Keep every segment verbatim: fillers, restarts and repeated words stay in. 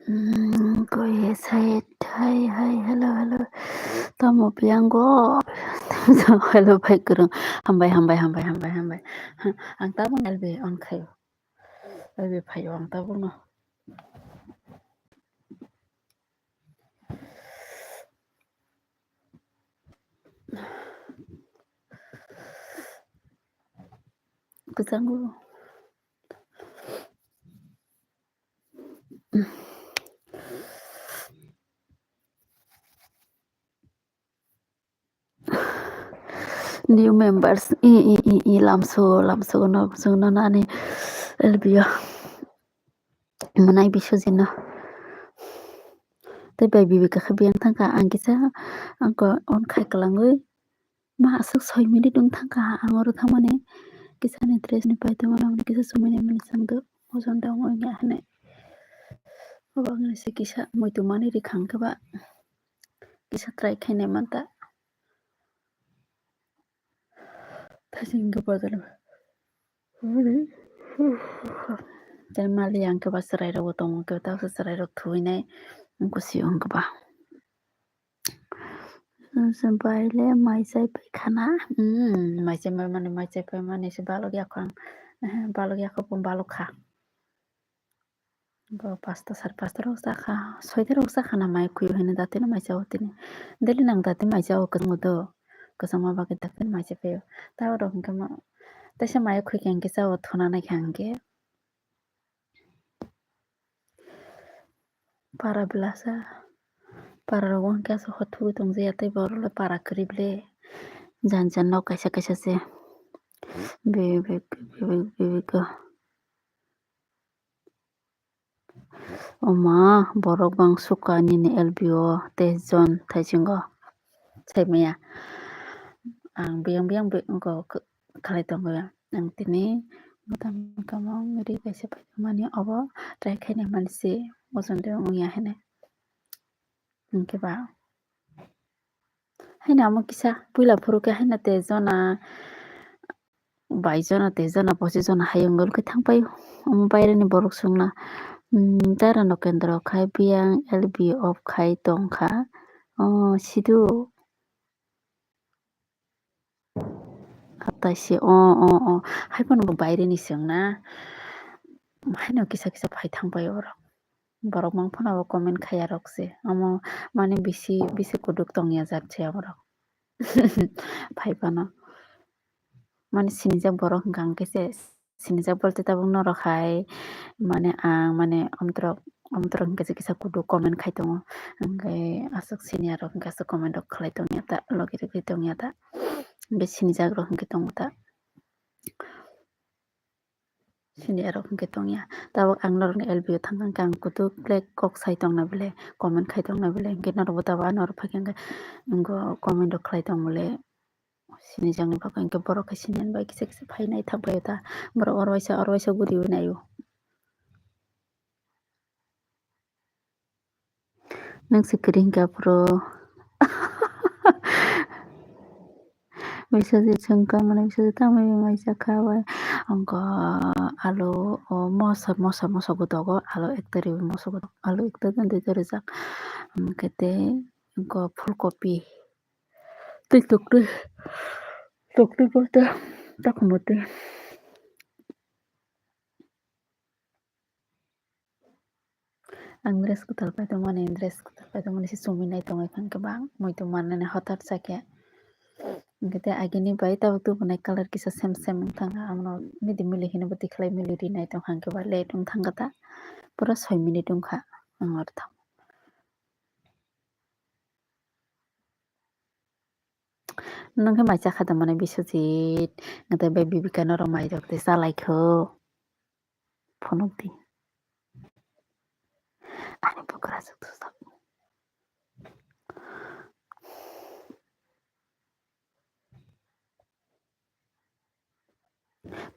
Mm, koi he sai thai hai, hello, hello. Tamo piang go. Hello, bai kwrwng. Hambai, hambai, hambai, hambai, hambai. Ang tabuk L B on khayo. L B phayo ang tabuk no. Kwchanggo. New members, i, i, i, i, lamso, lamso no, lamso no nani L B o. Mwnai Biswajit no. Tei bai Bibika khe biyang thangkha, ang kisa, ang ko on khai kwlangwi. Ma aswk soi minute wng thangkha, ang oro thangmani kisa ni dress ni paitama lamani kisa chumui naimani chwng do, ojon da wngya hinwi. Obo wngwi se kisa muitu manwi rikha hwnkhe ba kisa try khainai manta. Thaiching hwnkhe bojalo. Tei mali ang khe ba chwrai rok bo tongo, khe ta chwrai rok thuwi nai wngkha si wngkha ba. Baile mai chai pai khana. Mm, mai chai mai mani, mai chai pai mani se balok ya kho ang. Eh, balok ya kho, balok kha. Bo pasta, sar pasta rok cha kha, soita rok cha khana mai khuyo hino dati no mai chao tini. Daily nang dati mai chao kwchangma do. Kwchangma bagwi dati no mai chai paio. Ta rok hwnkhe ma, teisa mai khui khe hwnkhe chao thuna nai kha hwnkhe. Para belasa, para rogo hwnkhe aswk hot thugwi tongjakya, tei borok le para kwrwi ble. Jan jan nok kaisa kaisa se. Bebek, bebek, bebek. Oma borok bang suka nini L B o tei jon thaisingo saimaya. Ang biyang biyang khalai tongo. Ang tini mwtam kamang ri kaisa paimani obo try khaina mansi ojon de wngya hinwi. Hwnkhe ba haino amo kisa puila phuru khe haino tei jona bai jona tei jona pochi jona hayung gol khe thang paio. Omo baireni borok chwngno, mm, Dara Nokendro khai biyang L B off khai tongkha. O sidu. Haptaisi, o, o, o. Hai phano bo baireni chwngna. Haino kisa kisa phai thang pai oro. Borok mang phano bo comment khaiya rok se. Amo mane bisi, bisi kuduk tongya jat se abo rok. Phai phano. Mane sinijak borok hwnkha hwnkhe se sinijak bolte tabuk norok hai mane ang mane omtrok, omtrok hwnkhe se kisa kudu comment khai tongo. Hwnkhe aswk senior rok hwnkhe aswk comment rok khlai tongya ta, logi rwgwi tongya ta. Hwnkhe sinijak rok hwnkhe tongo ta. Senior rok hwnkhe tongya. Tabuk ang norokni L B o thangkha hwnkhe ang kutuk le kok sai tongna bile, comment khai tongna bile, hwnkhe norokbo tabuk ano oro phaikha hwnkhe comment rok khlai tong bile. Sinijakni bagwi hwnkhe borok khe sinijakni bagwi kisa kisa phai naithok bai ta. Borok oro waisa, oro waisa guriwi naio. Nwng se kwrwi hwnkhe aphuru. Biswajit chwngkha, mane Biswajit tamo mai chakha bai. Hwnkhe alu o moso, moso, moso gotogo, alu ekta riwi moso gotogo, alu ekta tei duita rijak. Hwnkhe tei hwnkhe phulkopi. Tei toktwi, toktwi bolte takhumotwi. Ang dress kwtal pai tongmani, dress kwtal pai tongmani se chumui nai tongwi phang khe bang muitu mannani hotar chakhe. Hwnkhe tei agini bai tabuk tubunai colour kisa same same wng thangkha, amno midi mili hinwi bo tikhlai mili rinai tong hwnkhe ba late wng thangkha ta, pura soi minute wngkha ang oro thang. Nwng khe mai chakha da mane Biswajit, nwng tei bai Bibika norok mai rok tei chalaikho. Phunukdi. Ani bwkrajwk thusok.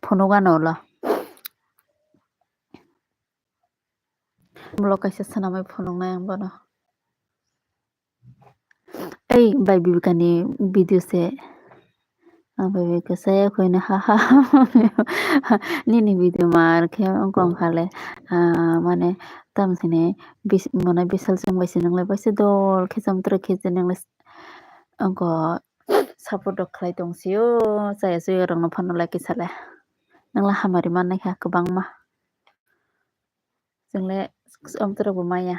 Phunuk ano ulo. Ulo kaisa swnamwi phunuknai ang bono. Ei, bai Bibikani video se Ang bai bai kwchaya khaino ha ha. Nini video mar khe wngkha le, ah, mane tamo sini bis-, mane bisal chwng bai se nwnglai bai se dol khe cham tre khe je nwnglai. Wngkha support rok khlai tong sio, chaya chuya rok no phano like khe sale. Nwngla hamari mannai kha kwbangma. Chwngle amtwrok bo maya.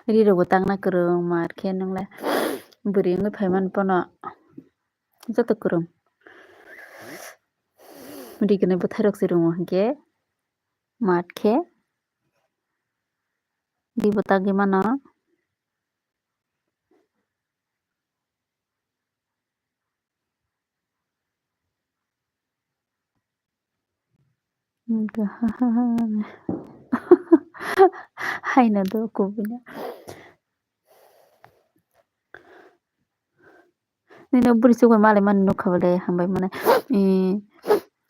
Ri rok bo tangna kwrwng mar khe nwngla bwrwi wngwi phaimani pono joto kwrwng. Ri gwnwi bwthai rok se rwngo hinkhe mar khe ri bo tagwi mano. Haino do kubui no. Nini o bwrwi chukwai malai mani nukha bwle hambai mane. Ee,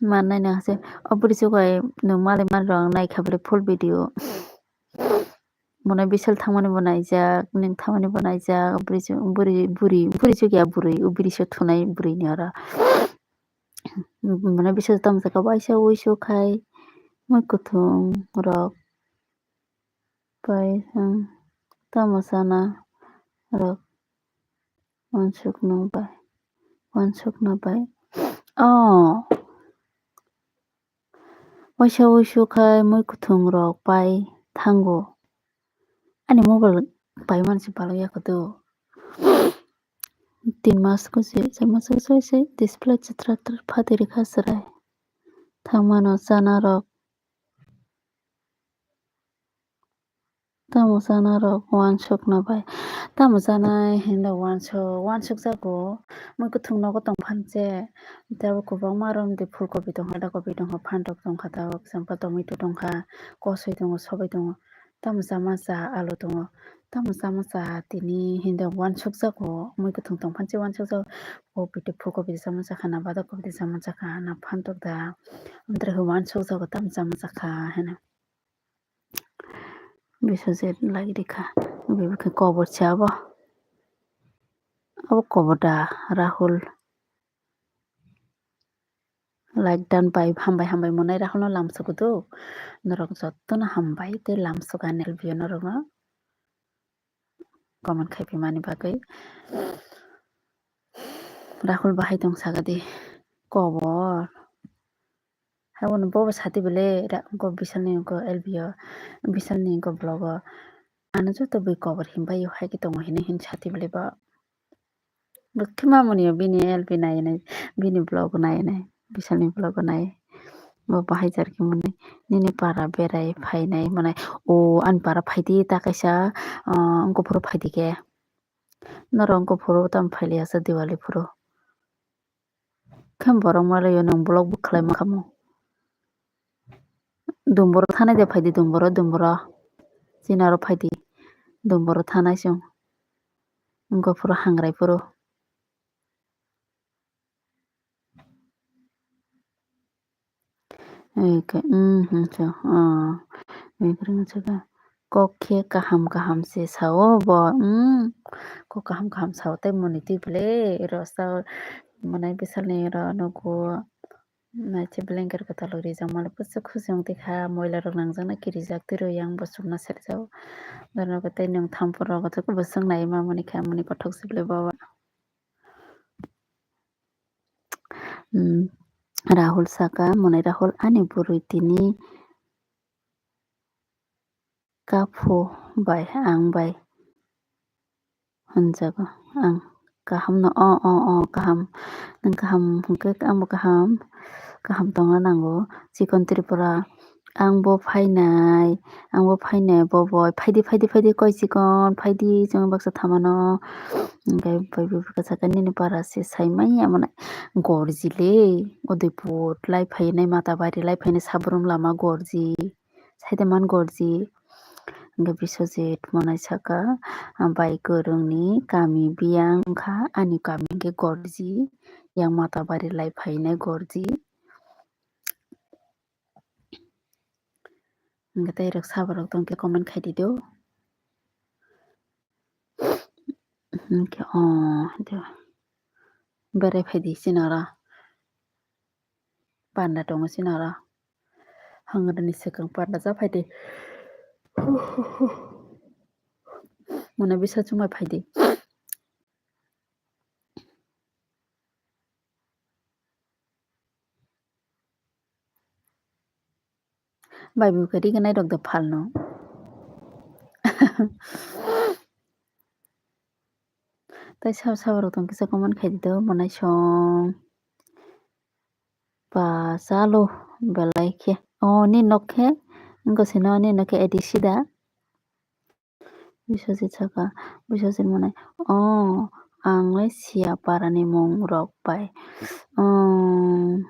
mannai nang se. O bwrwi chukwai nwng malai mani rok naikha bwle full video. Bono bisal thangmani bo naijak, nwng thangmani bo naijak, bwrwi chu-, bwrwi, bwrwi, bwrwi chukya bwrwi, o bwrwi se thunai bwrwi ni oro. Bono bisal tamo saka waisa wuisu khai, mui kuthung rok pai, hmm, tamo sana rok uansukno bai, uansukno bai. Oh. Waisa wuisu khai mui kuthung rok pai thango. Ani mobile pai mani se palok ya khe do. Tin mas ko se, char mas ko se, se display chitra tra phatwi rikha chwrai. Thangmano chana rok. Tamo chana rok uansukna bai. Tamo chanai hinwi uansuk, uansuk jago. Mui kuthung nogo tong phan se. Tabuk kwbangma romde phul kopi tongkha, da kopi tongkha, phan rok tongkha, tabuk sampa tomato tongkha, kosoi tongo, sobai tongo. Tamo chama cha alu tongo. Tamo chama cha tini hinwi uansuk jago. Mui kuthung tong phan se uansuk jago. Kopi tei phul kopi chama cha kha na, bada kopi chama cha kha na, phan tok da. Amtwrwi uansuk jago tamo chama cha kha hinwi. Biswajit lagi rikha. Bini khe kobor se abo. Abo kobor da Rahul. Like done bai, hambai hambai monai Rahul no lamsogo do. Norok jotono hambai tei lamsogo ani L B O norokno. Comment khai phaimani bagwi. Rahul bahai tong sagadi kobor. Habono bobo sati bele ra-, go bisalni go L B O, bisalni go vlog o. Ano joto bui kobor himbai o hai khe tongo hinwi hin sati bele bo. Bo khe mamoni o bini L B nai nai, bini vlog o nai nai, bisalni vlog o nai. Bo bahai jar khe mwnwi nini para berai phainai mwnai. O ani para phaidi ta kaisa, ah, wngkha phuru phaidi khe. Norok wngkha phuru tamo phailiya sa Diwali phuru. Khe borok malaio nwng vlog bo khlai mankha mo. Dumboro thanai de phaidi, dumboro, dumboro. Chini aro phaidi. Dumboro thanai chwng. Wngkha phuru hangrai phuru. Eke, mhm, cho, ah, eke, ringo chwkha. Kok khe kaham kaham se sao bo, mm, kok kaham kaham sao tei moni twi bwle ero sao, mwnai bisalni ero nugo, naiche blanket kwtal rok rijak mani bwswk khusung twi kha, moila rok nangjak nai kirijak twi rw yang bo chukna serjak, norok tei nwng thampor rok bo bwswk nai ma mani kha, mani kothok se bwle bo. Hmm, Rahul saka, mwnai Rahul ani bwrwi tini kaphu bai ang bai hwnjago ang kaham no, o, o, o, kaham, nwng kaham hwnkhe ang bo kaham, kaham tongna nango. Chikon Tripura. Ang bo phainai, ang bo phainai, bo bo phaidi, phaidi, phaidi, koi chikon, phaidi, chwng baksa thamano. Hwnkhe bai bwkha saka nini para se sai manya mwnai gorji le, Udaipur lai phainai, Matabari lai phainai, Sabrum lama gorji, saide man gorji. Hwnkhe Biswajit mwnai saka, bai kwrwngni kami biyang wngkha, ani kami hwnkhe gorji, yang Matabari lai phainai gorji. Hwnkhe tei rok sabo rok tongkhe comment khai di do. Hwnkhe, oh, de. Berai phaidi sinaro. Panda tongo sinaro. Hangrani swkang panda cha phaidi. Mona bisa chumai phaidi. Bai bwkha riganai rok de phalno. Tai sabo sabo rok tong kisa comment khai di do, monai song. Ba chalo belai khe. O ni nok khe, wngkha sino ni nok khe A D C da. Biswajit saka, Biswajit monai, "O, ang le siya parani mung rok bai, um,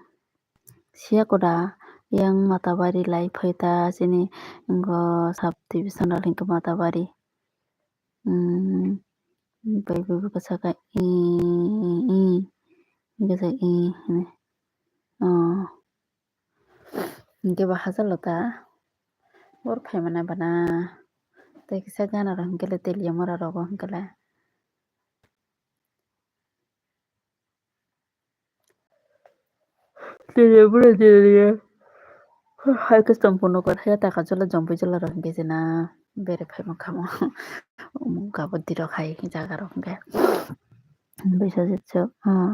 siya koda yang Matabari lai phai ta chini go sub division rok hwnkhe Matabari." Um, bai bwkha saka, "I, i," hwnkhe sa, "I," hwnwi. O. Hwnkhe ba hachalo ta. Bor phaimana bana. Tei kisa gana rok hwnkhe le telia mora rogo hwnkhe le. Telia mora telia. Hai khe chompono kor hai taka jola jompai jola rok hwnkhe jena bere phaima khamo. Umung kabodi rok hai jaga rok hwnkhe. Biswajit saka, ah,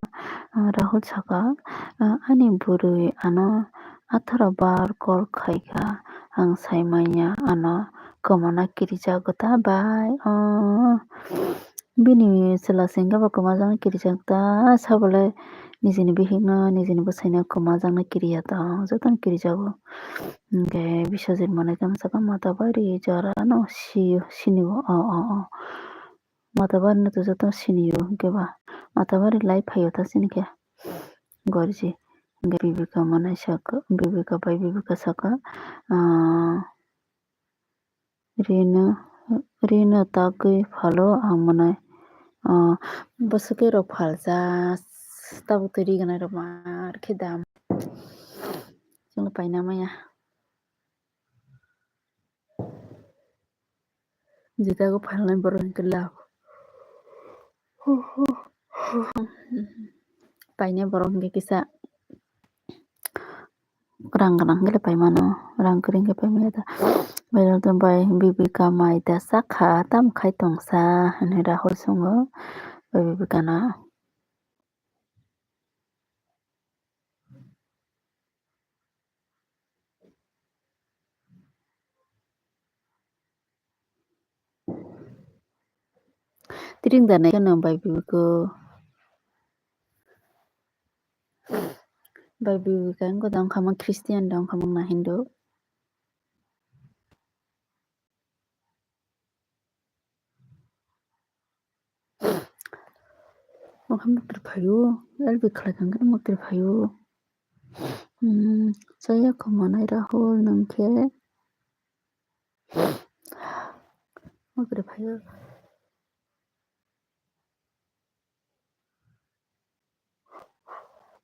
ah, Rahul saka, ah, "Ani bwrwi ano atharo bar call khaikha, ang sai manya ano kwmana kirijago ta bai, oh." Bini chwla se hwnkhe bo kwmajakno kirijak ta, sabole nijini bihikno, nijini bwsaino kwmajakno kiriya ta, jotono kirijago. Hwnkhe Biswajit monai khe saka, "Matabari jora no siyo, sinio, oh, oh, oh." Matabari no to joto sinio hwnkhe ba. Matabari lai phaio ta chini khe. Gorji. Hwnkhe Bibika monai saka, Bibika bai Bibika saka, ah, "Rino, rino tagwi phalo ang monai." Ah, bwswk rok phalsa, tabuk twi riganai rok mar khe dam. Chwngno paina maya. Jitago phalnai borok hwnkhe love. Painai borok hwnkhe kisa rang gwnang hwnkhe paimano, rang kwrwi hwnkhe paimaya da. Belai bai Bibika mai da sakha, tamo khai tongsa hinwi Rahul swngo bai Bibikano. Tiring da nai kheno bai Bibika. Bai Bibika wngkha da wngkha ma Christian da wngkha ma na Hindu. Mokhe muktir phaio, L B khlai kha hwnkhe muktir phaio. Hmm, chaya kho manai Rahul nwng khe. Muktir phaio.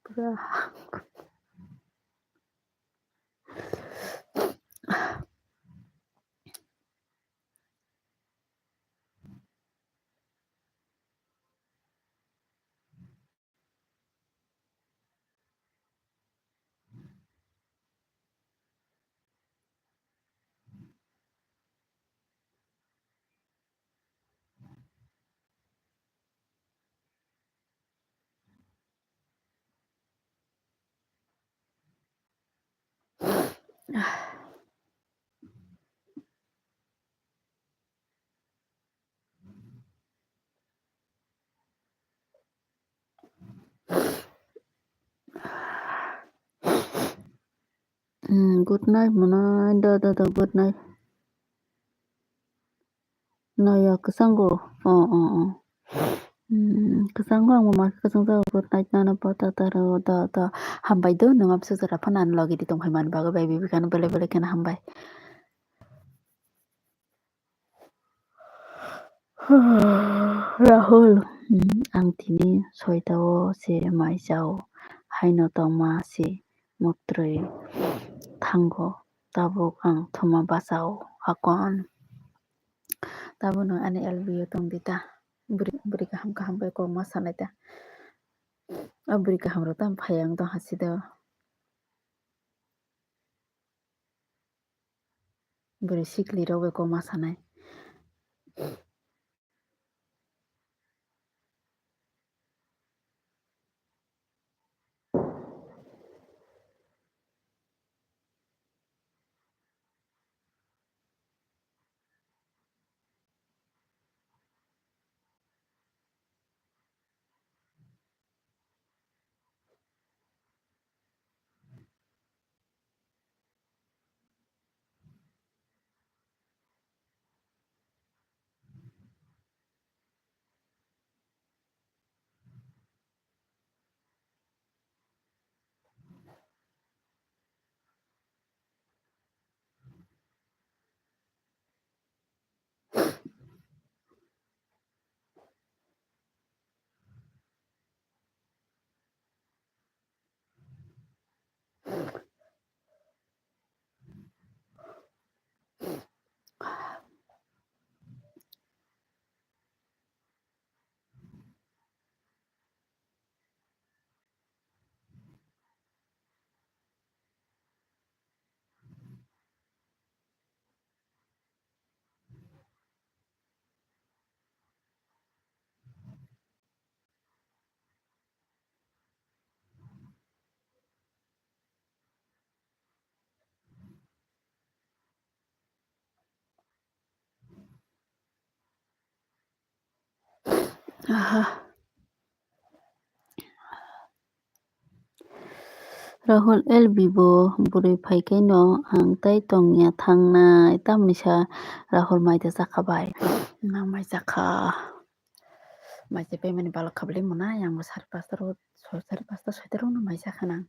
Pura. Hmm, good night, manai da, da, da, good night. Naya kwchango. Oh, oh, oh. Hmm, kwchango ang bo ma kwchang jago, good night nana pata taro da, da. Hambai do, nwng amsuk jora phano ani logi di tongphai mani bagwi bai Bibikano belai belai kheno hambai. Rahul, hmm, ang tini soitao se mai chao, haino tongma se mutrwi thango, tabuk ang thuma bachao, hakon. Tabukno ani L B o tong di ta. Bwrwi, bwrwi kaham kaham bai kok ma sanai ta. O bwrwi kaham rok tamo phai ang tong hasido. Bwrwi sikli rok bai kok ma sanai. Aha. Rahul L B bo bwrwi phai khe no ang tei tongya thangnai, tamni sa Rahul mai ta chakha bai. Nang mai chakha. Mai cha pemani balok kha bwlai mwnai, ang bo sari pasta ro, sari pasta soita ro no mai chakha nang.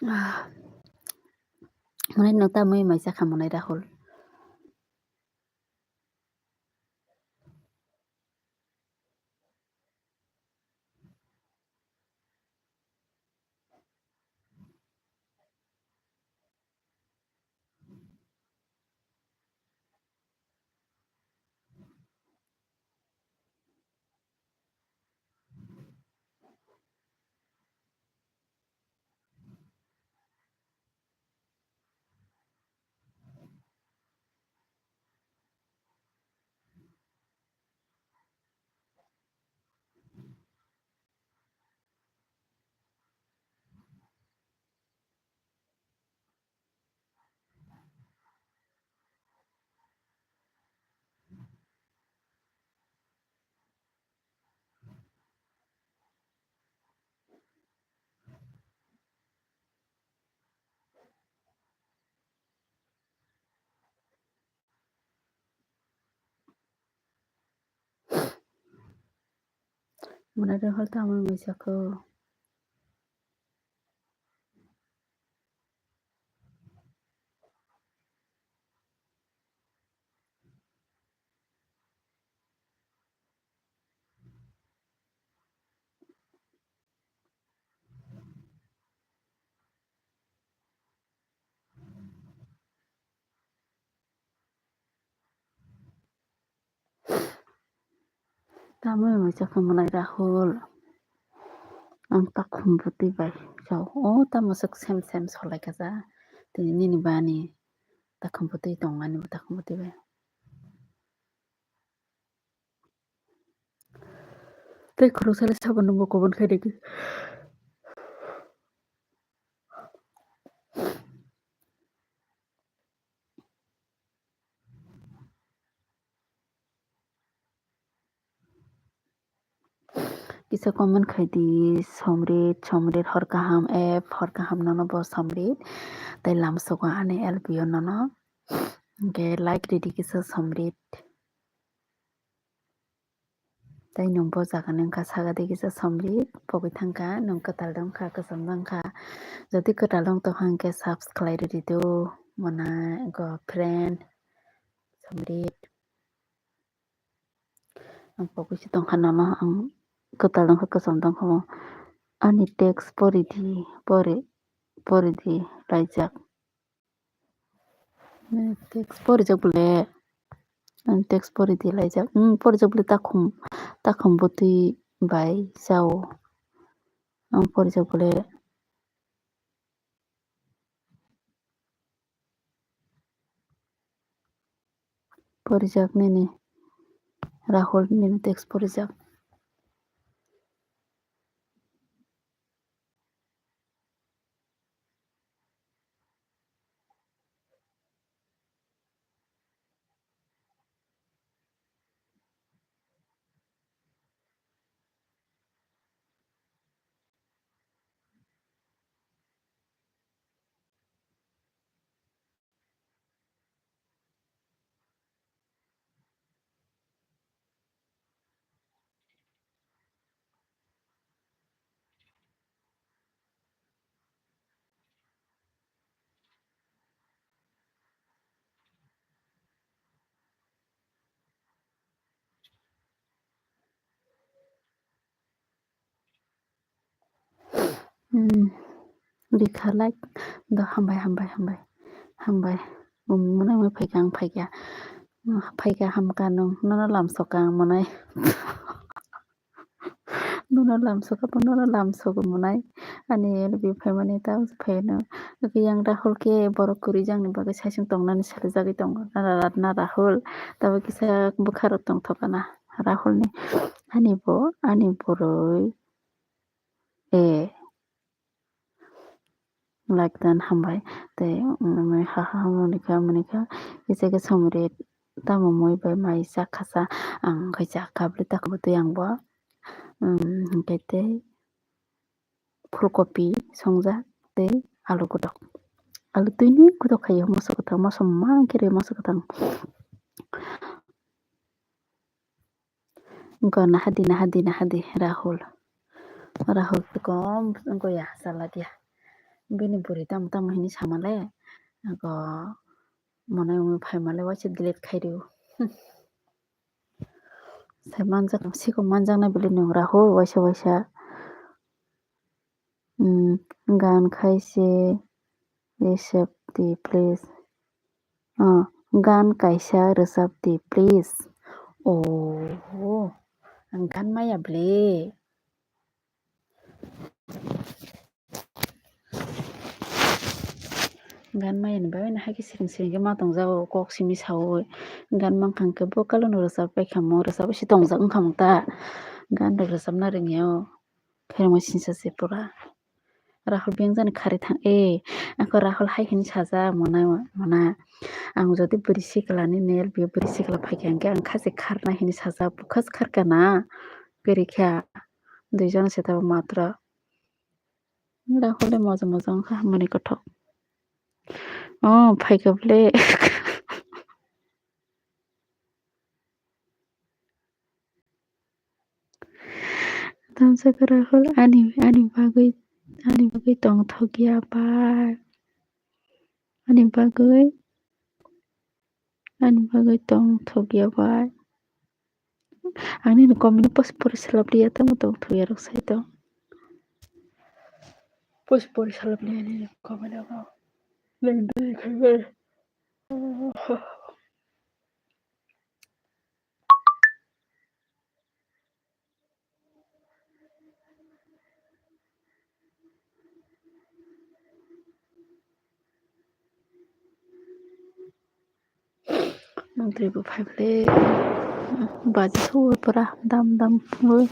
Ah. Mwnai no ta mui mai chakha mwnai Rahul. Mwnai Rahul ta mui mai chakha. Tamo bai chakha mwnai Rahul. Ang takhum bwtwi bai chao. O tamo swk sem sem solai kha ja. Tini nini bani takhum bwtwi tongmani bo takhum bwtwi bai. Tei khoroksa le sabo nungbo kobon khai rikha. Kisa comment khai di, Somrit, Somrit, hor kaham, app, hor kaham nono bo Somrit. Tei lamsogo ani L P O nono. Hwnkhe like ridi kisa Somrit. Tei nwng bo jaga ni wngkha saga de kisa Somrit, pogwi thangkha, nwng kwtal de wngkha, kwcham de wngkha. Jodi kwtal de wng tongkha hwnkhe subscribe ridi do, mona go friend Somrit. Ang pogwi se tongkha nono, ang kwtal wngkha, kwcham wngkha mo. Ani text pori di, pori, pori di laijak. Ani text porijak bole, ani text pori di laijak. Hmm, porijak bole takhum, takhum bwtwi bai chao. Ang porijak bole. Porijak nini, Rahul nini text porijak. Hmm, rikha like do, hambai, hambai, hambai, hambai. Mwnai mwnai phaikha, ang phaikha, phaikha, hamkha nwng, nono lamsokha ang mwnai. Nono lamsokha, nono lamsogo mwnai. Ani L P O phaimani ta phaino. Yang Rahul khe borok kwrwi jangni bagwi saichung tongnani salijagwi tongo na Rahul. Tabuk kisa bwkharok tongthokgana Rahulni. Ani bo, ani boroi. E. Like dan hambai. Tei, mm, ha, ha, ha, monika, monika. Kisa khe Somrit tamo mui bai mai chakha sa. Ang khai chakha bwlwi takhuk bwtwi ang bo. Mm, hwnkhe tei phulkopi songjak tei alu kotok. Alu twini kotok khaio moso kwthang, moso mang khe rw moso kwthang. Wngkha nahadi, nahadi, nahadi, Rahul. Rahul tei kom wngkha ya, chalak ya. Bini bwrwi tamo tamo hini samale. Wngkha mwnai wngwi phaimale waisa delete khai rw. Sai manjak, siko manjaknai bwlwi nwng Rahul waisa waisa. Hmm, gan khai se rwchap di, please. Oh, gan kaisa rwchap di, please. Oh, ang gan maya bwle. Gan maya ni bagwi no hai khe siring siring khe ma tongjago, kok simi saui. Gan mankha hwnkhe bo kalo no rwchap paikha mo, rwchap se tongjak wngkha mo ta. Gan rok rwchapna rwngya o. Khairokma singsa se pura. Rahul beng jani khari thang e. Ako Rahul hai hini saja mona mona. Ang jodi bwrwi sikla ni nel bi bwrwi sikla phaikha hwnkhe ang kha se kharna hini saja bukha se kharkha na. Kwrwi kha. Dui jon se tabuk matro. Rahul le moja moja wngkha hamani kothok. Oh, phaikha bwle. Tamsaka Rahul ani, ani bagwi, ani bagwi tongthokya bai. Ani bagwi, ani bagwi tongthokya bai. Ani ni comment post pori salap liya tamo tongthokya rok sai tong. Post pori salap liya ani ni comment rok. Nang dai khai bai. Mantri bo phai bwle baji suwi pura dam dam wngwi.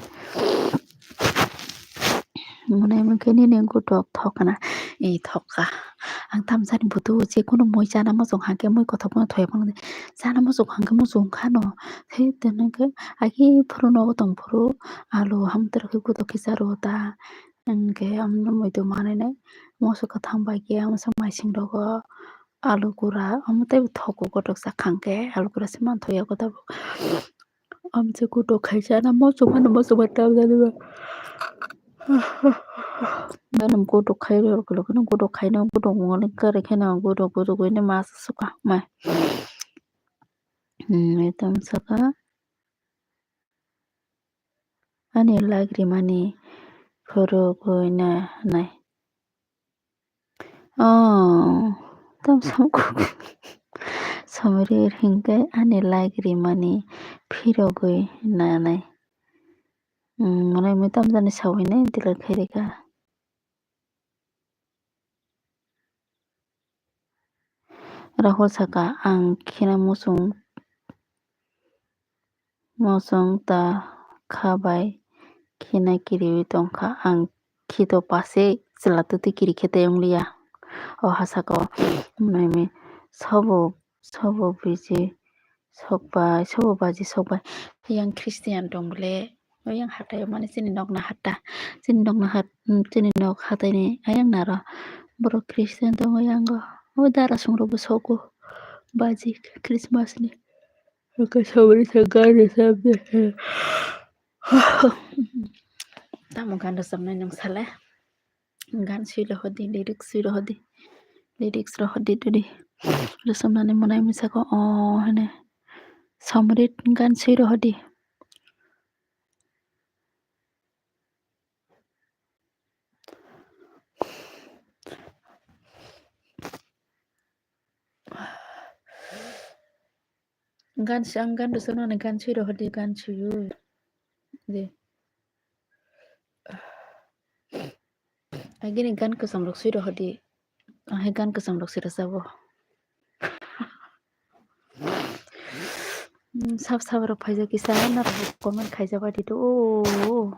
Mwnai mungkhe nini gutok thokna, e thokka. Ang tamjani butu je kunu mui chana muchung hangkhe mui kothok bono thoya phang chana muchung hangkhe muchung khano. He tenengkhe agi phuru nogo tong phuru alu hamtwrwkhe gutok khe charo ta. Hingkhe amno muitu manwi nai moso kwthang bai khe amsa maising rogo alu gura omo teibo thogo kotok sak hangkhe alu gura se manthogo tabuk. Amsa gutok khai chana moso phano moso bai tamjani ba. Nang gutok khai rw kheno gutok khaino gutok wngmani kwrwi kheno gutok gutok hwnwi masa suka mai. Hmm, etam saka. Ani lak rimani phurugwi na nai. Oh, tam samkuk. Samri hingke ani lak rimani phirogwi na nai. Hmm, mwnai mui tamjani sawi nai delete khairika. Rahul saka, ang khina muchung, muchung ta kha bai khina kiriwi tongkha, ang khito pase chwla twtwi kiri khe tei wngliya. O ha saka o mwnai mui sobo, sobo biji sok bai, sobo baji sok bai. Yang Christian tong bole. Oyang hatai mani chini nokna hatta, chini nokna hat, chini nok hataini ayang naro. Borok Christian tongo yango. O dara songrokbo sogo baji Christmas ni. Hwnkhe sobri se gari sabde. Tamo gan rwchapnai nwng sale? Gan swi rohordi, lyrics swi rohordi. Lyrics rohordi dudi. Rwchapnani mwnai misa ko o hene. Somrit gan swi rohordi. Gan si-, ang gan rwchapnani gan swi rohordi, gan swiwi. De. Agini gan kwcham rok swi rohordi. Ang hai gan kwcham rok swi rwchabo. Hmm, sab sab rok phaijak kisa norok comment khaijak bai di do. O,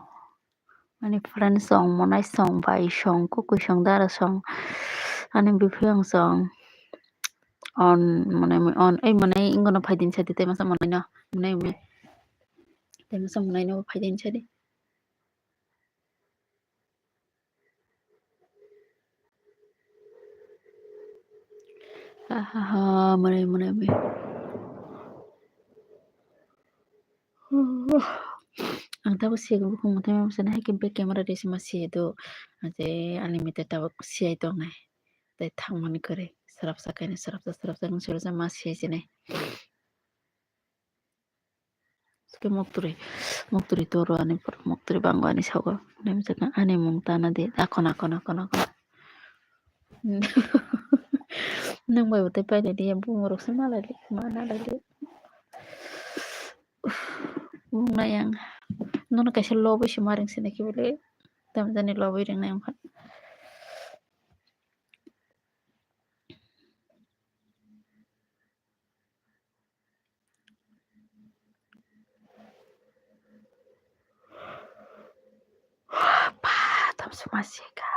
ani friend song, monai song, bai song, kukui song, dara song, ani biphiyang song. On, monai, on, ei monai, ingono phaidin sadi, tei masa monai no, monai, monai. Tei masa monai no phaidin sadi. Ha, ha, ha, mwnai, mwnai, mwnai. Ang tabuk siyakhe bukhuk mwtai ma bwsani hai khe back camera rw se ma siya do. Ang je unlimited tabuk siyai tongnai. Tei thangmani kwrwi. Srapsa kainwi srapsa, srapsa kainwi srapsa ma siyai sinai. Swkhe muktwrwi, muktwrwi toro ani pore muktwrwi bango ani sogo. Ani mung tana di, akon, akon, akon, akon. Nwng bai bo tei pailai di, bumung rok se malai di, ma nalai di. Bumung nai ang. Nono kaisa lobwi se ma ring sini khe bole. Tamjani lobwi ring nai wngkha. Ba, tam suma sika.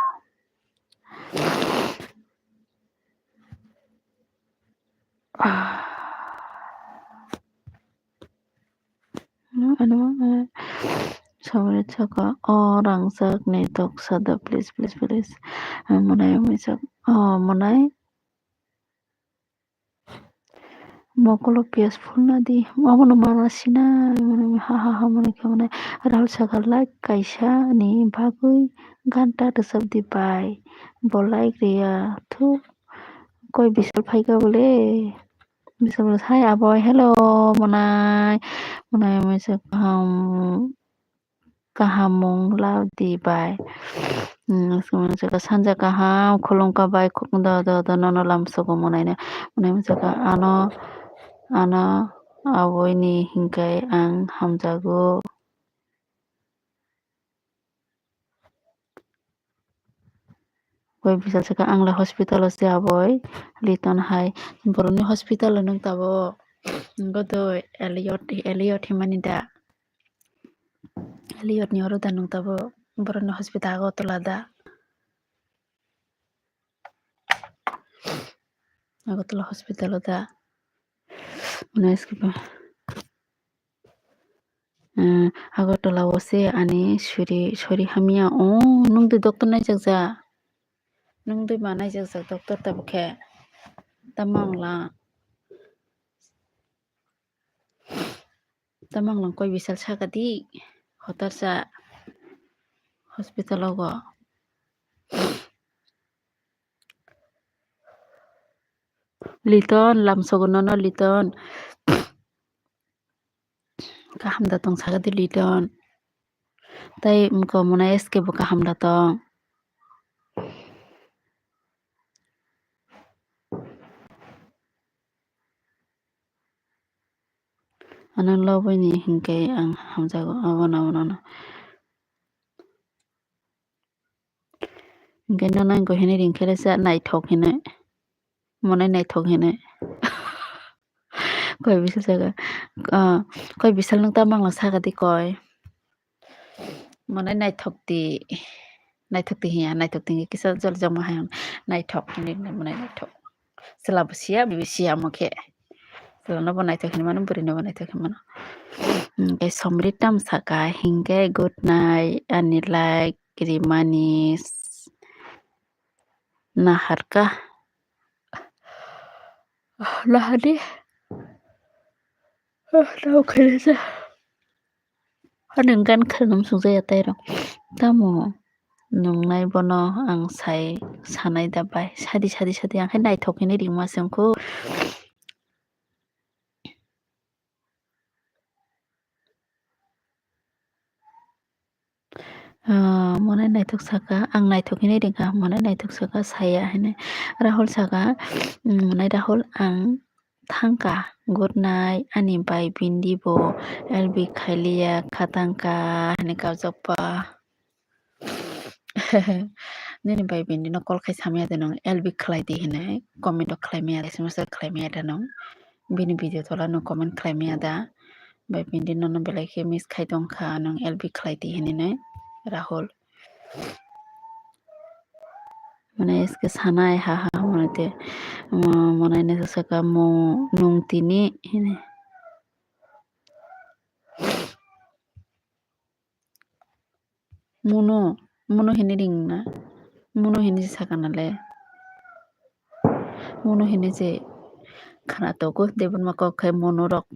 Ah. No, ano, eh, samari saka, "Oh, rangchak ni tok sada, please, please, please." Ang monai, monai sak, oh, monai. Mokolo piyas phulna di, omono mana sina, mane ha ha ha, mane khe mane Rahul saka like kaisa ni bagwi ganta rwchap di bai, bo like rwya thu, koi Bishal phaika bole, Bishal hai aboi, hello monai, monai mui se kaham. Kaham mung lab di bai. Hmm, sanja kaham khulumkha bai, do, do, do, nono lamsogo monai no. Monai mui saka ano, ano aboini hinkai ang hamjago. Koi Bishal saka, "Ang le hospital o se aboi, Liton hai." Borokni hospital o nwng tabuk. Godo Elliot, Elliot himani da? Elliot ni oro da nung tabo? Boroni hospital Agartala da? Agartala hospital o da? Mane eskebo. Eh, Agartala o se ani suri, suri hamya. O, nung de doctor naijakjak? Nung de ma naijakjak doctor tabuk khe? Tamo wngla? Tamo wngla koi bisal saka di? Hotarsa hospital o go. Liton, lamsogo nono Liton. Kaham da tong saka di Liton. Tai mko mona S K bo kaham da tong. Ano loboni hinkhe ang hamjago abono, abono, abono. Hinkhe nono hinwi ringkhe resa naithok hinwi. Monai naithok hinwi. Koi bisal saka. Ah, koi bisal nung tamo wngla saka di koi. Monai naithok di. Naithok di hiya, naithok di kisa jol joma hai naithok hinwi monai naithok. Chwla bo siya, bibi siya omo khe. Chwla no bo naithok hinwi mano, bwrwi no bo naithok hinwi mano. Hinkhe Somrit tam saka, hinkhe good night, ani like rimani s-, naharka. Nahadi. Nahok khainai sa. Ani gan khainai msung jaya tai rok. Tamo nungnai bono ang sai sanai da bai. Sadi, sadi, sadi. Ang khe naithok hinwi ringma se wngkhu. Ah, monai naithok saka, ang naithok hinwi ringkha, monai naithok saka saya hinwi. Rahul saka, mm, monai Rahul ang thangkha, good night, ani bai bindi bo L B khailiya kha thangkha hinwi kabjakba. Nini bai bindi no call khai samya de nung L B khlai di hinwi comment o khlai maya de, S M S o khlai maya de nung. Bini video tola no comment khlai maya da. Bai bindi nono belai khe miss khai tongkha nung L B khlai di hinwi nai Rahul. Mane S K sanai ha ha mane te, mo-, mane ne saka mo nung tini hinwi. Muno, muno hinwi ringna, muno hinwi sakana le. Muno hinwi je khana togo, debunma kok khai muno rok.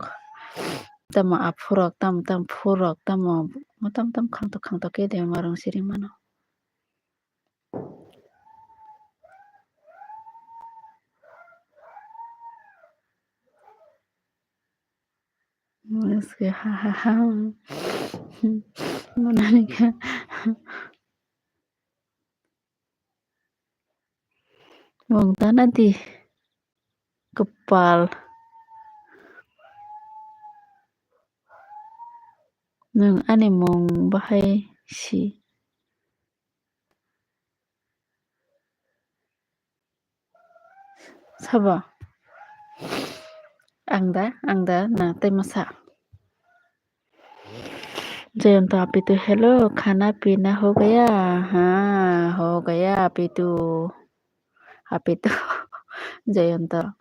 Tamo aphurok, tam, tam phurok, tamo, tamo, tam, tam khangtok, khangtok khe debunma rong siring mano. Muske ha ha ha. Munanika. Mung tana di. Kepal. Nung ani mung bahai si. Sabo? Ang da, ang da, na tei masa. Jayanta apitu, hello, khana pina ho gaya? Ha, ho gaya apitu. Apitu. Jayanta,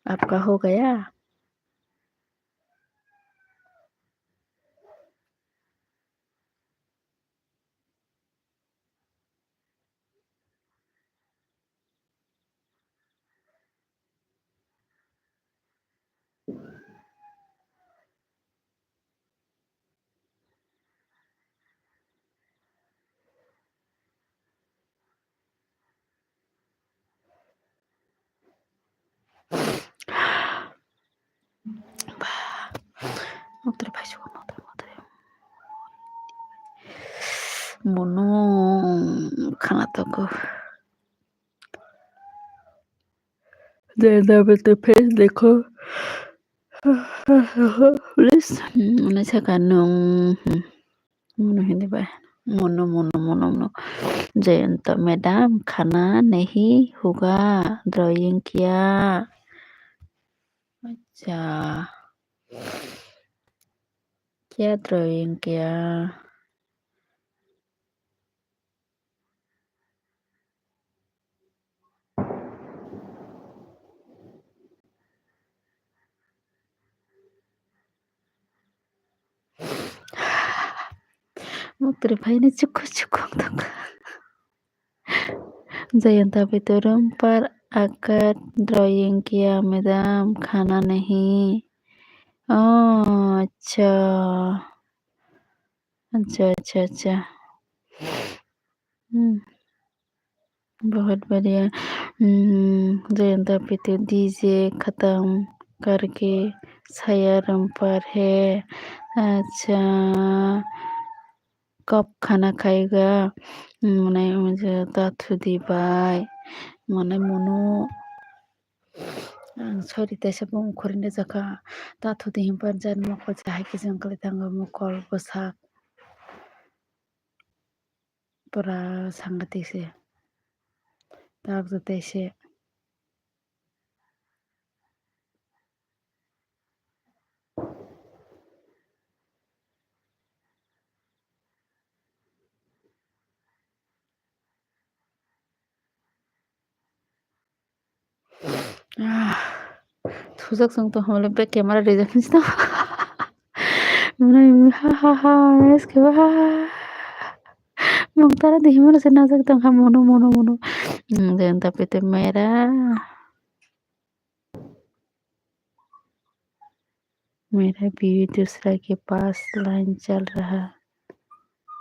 apka ho gaya? Mono khana togo. Jayanta apitu face dekho. Please, mane saka nung, hmm, mono hindi bai. Mono, mono, mono, mono. Jayanta madam, khana nahi hoga, drawing kiya? Acha. Kya drawing kya? Muktrwi phaini chukhu chukhu wng tongkha. Jayanta Pitu room par akat drawing kiya madam khana nahi. Oh, acha. Acha, acha, acha. Hmm. बहुत बढ़िया। Hmm, Jayanta Pitu D J khatam karke saya room par hai. Acha. Cup khana khaiga, mwnai mwnai ta thudi bai, mwnai munu. Ang sorry taisa bw khoroknwi jakha, ta thudi hinpan jan mokol se hai khe jang kwlai thango mokol bwsak. Pura sangatik se, tak joto se. Ah, thujak chwng tong hwnle bek camera rijak nisi tong. Mwnai ha ha ha, es ke ha ha ha. Mung tara de himano se najak tong ha mono mono mono. Hmm, Jayanta Pitu mera. मेरा बीवी दूसरा के पास लाइन चल रहा है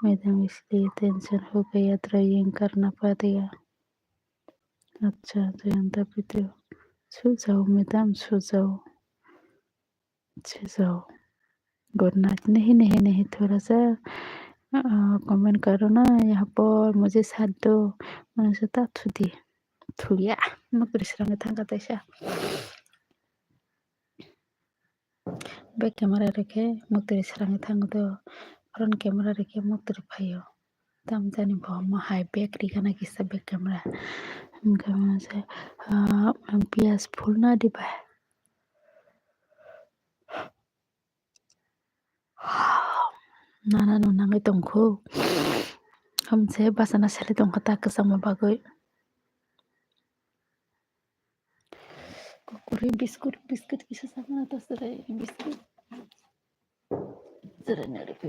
मैडम, इसलिए टेंशन हो गया, ड्राइंग करना पड़ गया। अच्छा, जयंता पीते हो, सो जाओ मैडम, सो जाओ, सो जाओ। Good night. नहीं, नहीं, नहीं, थोड़ा सा, अ, कमेंट करो ना, यहाँ पर मुझे साथ दो। मैंने सोचा, थुदी, थुया, मग रिश्ता में थंगा तैसा। Back camera rikhe muktwi srangwi thango do, front camera rikhe muktwi phaio. Tamjani bo omo hai back rigana kisa back camera. Hwnkhe masa, ah, piyaj phulna diba. Nana no nangwi tongkhu. Hamse bachana sele tongkha ta kwchangma bagwi. Kurkure, biscuit, biscuit kisa sakna ta chwrai, biscuit. Chwrai na rikwi.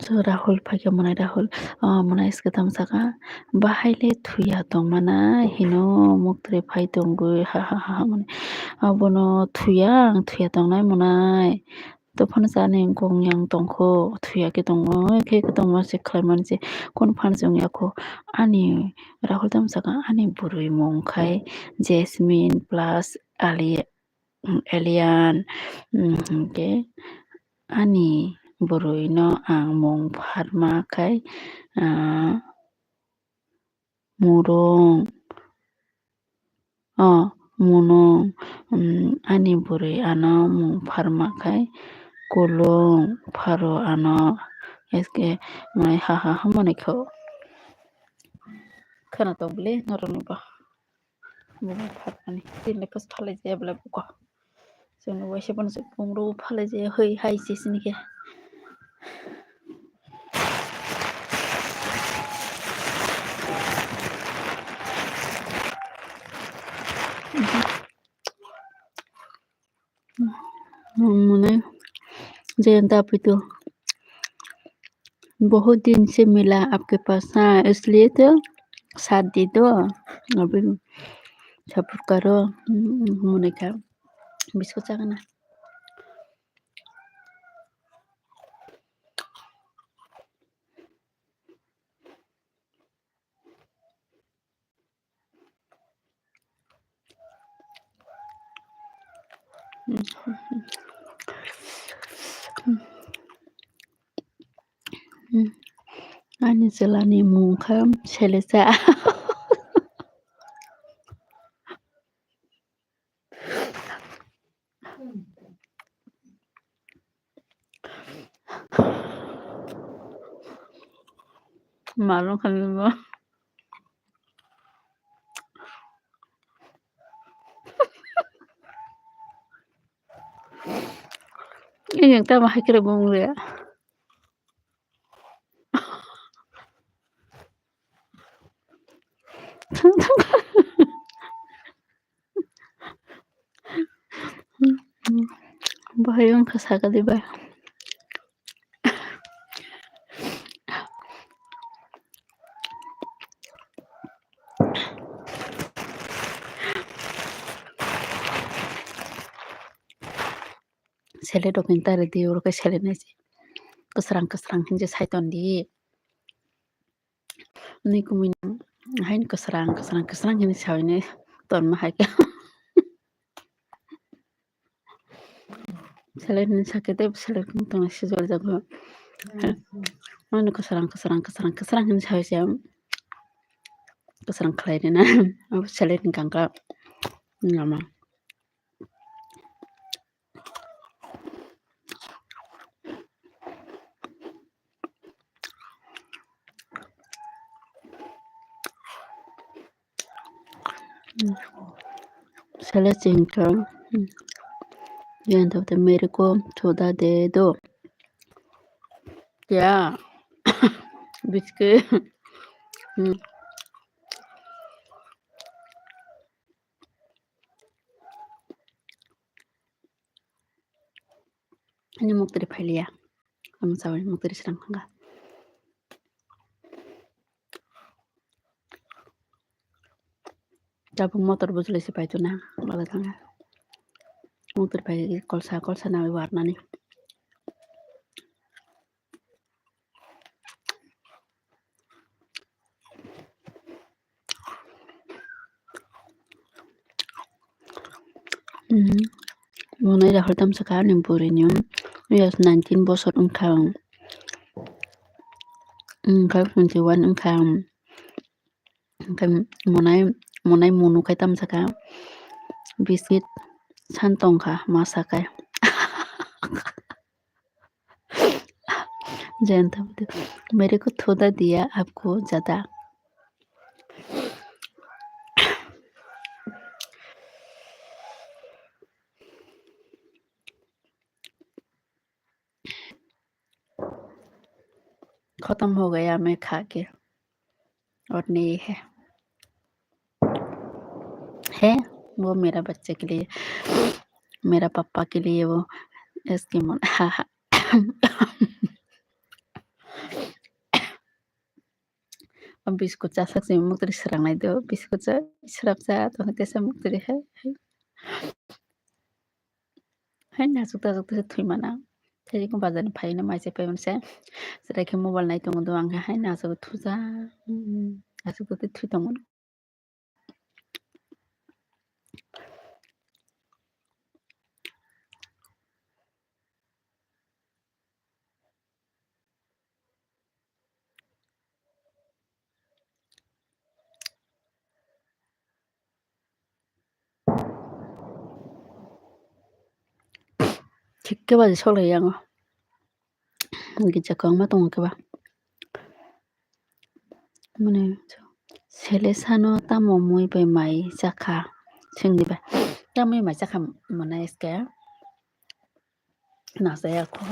So Rahul phaikhe mwnai Rahul, ah, mwnai swkang saka, bahai le thuya tongmana hino muktwi phai tongwi ha ha ha ha mwnai. Abono thuya, ang thuya tongnai mwnai. Tophano chani gong yang tongkho, thuya khe tongo, khe tongma se khlaimani se, kono phano se wngya kho. Ani Rahul tamo saka ani bwrwi mung khai Jasmine plus Ali. Alien, mm, hwnkhe ani bwrwino ang mung pharma khai, ah, murung, oh, munung, mm, ani bwrwi ano mung pharma khai kulung pharo ano S K mwnai ha ha ha mwnai kho. Khwna tong bwle norokni bo. Bini phatmani tini kos phalai jaya bwlai buko. Chwngno waisa bono se pungrw phalai jaya hoi hai se sini khe. Mane, Jayanta Pitu, बहुत दिन से मिला आपके पास, हाँ, इसलिए तो साथ दे दो, अभी सपोर्ट करो, हम्म, होने का, बिस्कुट चाहना। Ani chwlani mung kha Selesa. Malung kha nini bo. Ini yang tama hai kira bung ya. Bahai wngkha sakha di bai. Select rok ni tari di, oro khe select nai se. Kwsrang kwsrang hinwi sai ton di. Ni kumui nang haino kwsrang, kwsrang, kwsrang hinwi saui nai ton ma hai khe. Select ni sakhe tei select ni tong sijor jago. Haino kwsrang, kwsrang, kwsrang, kwsrang hinwi saui se. Kwsrang khlai rina. Abo select ni kangka. Nama. Select chingkang. Yan tawte mereko thoda de do. Ya. Biske. Hmm. Ani muktri phailiya. Ang sawi muktri srang thangkha. Tabuk motor bujuli se paituna, bala thangkha. Muktri phai kolsa, kolsa nawi warnani. Hmm. Monai Rahul tamsaka ani bwrwi ni, yes, nineteen bosor wngkha. Hmm, khe twenty one wngkha. Hwnkhe monai, monai munu khai tamsaka. Biscuit san tongkha masa khai. Jayanta, mere ko thoda diya aapko jada. खत्म हो गया मैं खा के, और नहीं है। है वो मेरा बच्चे के लिए, मेरा पापा के लिए वो इसकी मन। Biscuit chasak se muktri srangnai do, biscuit cha srapcha to tesa muktri hai hai. Hai nasuk tasuk tesa thuimana. Tei ko bazar ni phaina mai se paimanse. Serai khe mobile nai tongo do ang hai nasuk thuja. Nasuk twi tongmani. Thik khe baji solai yango. Gija kwbangma tongo khe ba. Mane sele sano tamo mui bai mai chakha singni bai. Tamui mai chakha mane eske nasaya kho.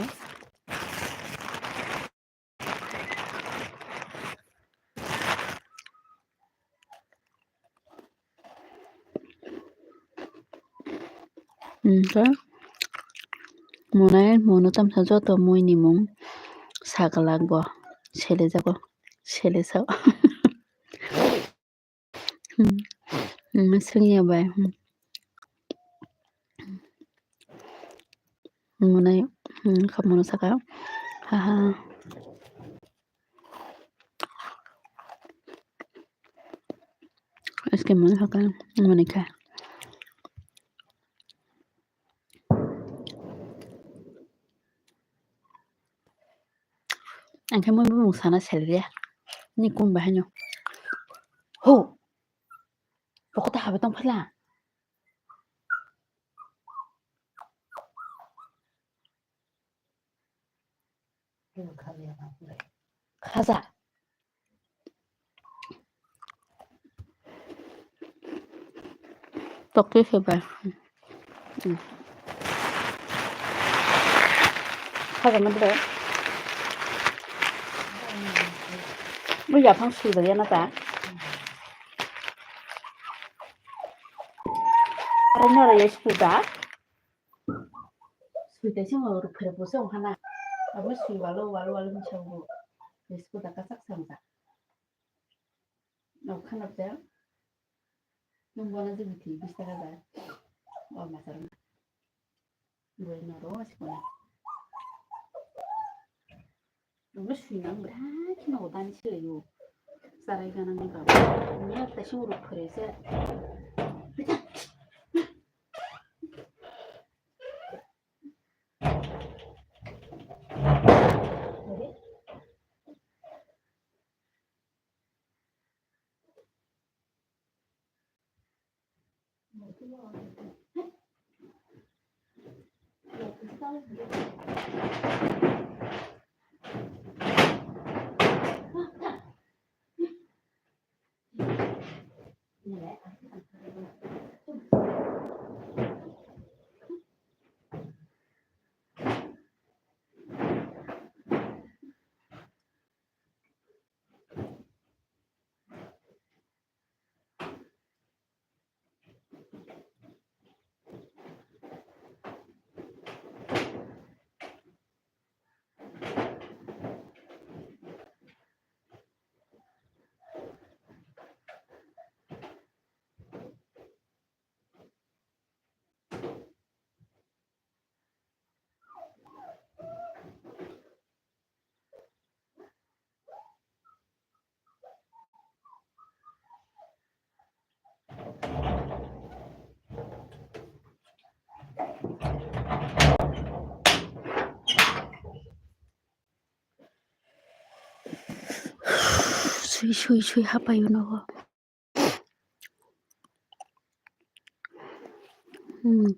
Hwnkhe monai mono tamsa joto mui ni mung sa glak bo, selejago, selesao. Hmm. Hmm, swngya bai. Hmm. Monai, hmm, kha mono saka. Ha, ha. Eske mono saka, monai kha. Ang khe mui bumung sana seleriya. Ni kun bahai no. Ho. Rokota habai tong phala. Khaja. Tokti se bai. Khaga ma dre. Bo yaphang sui bai ya na ta. Are noro ya sui da. Sui ta sing oro phere bo se ong hana. Abo sui walo walo walo ni sa bo. Sui da ka sak sam da. Nokha nokjak. Nwng bono je bithi bis taka da. O masa rwng. Bui noro sikona. Nwng sui nang bra kheno dani selayo. Sarai ganang ni baba. Mek ta sing ruk phure se. Sui, sui, sui, hapai o nogo. Hmm.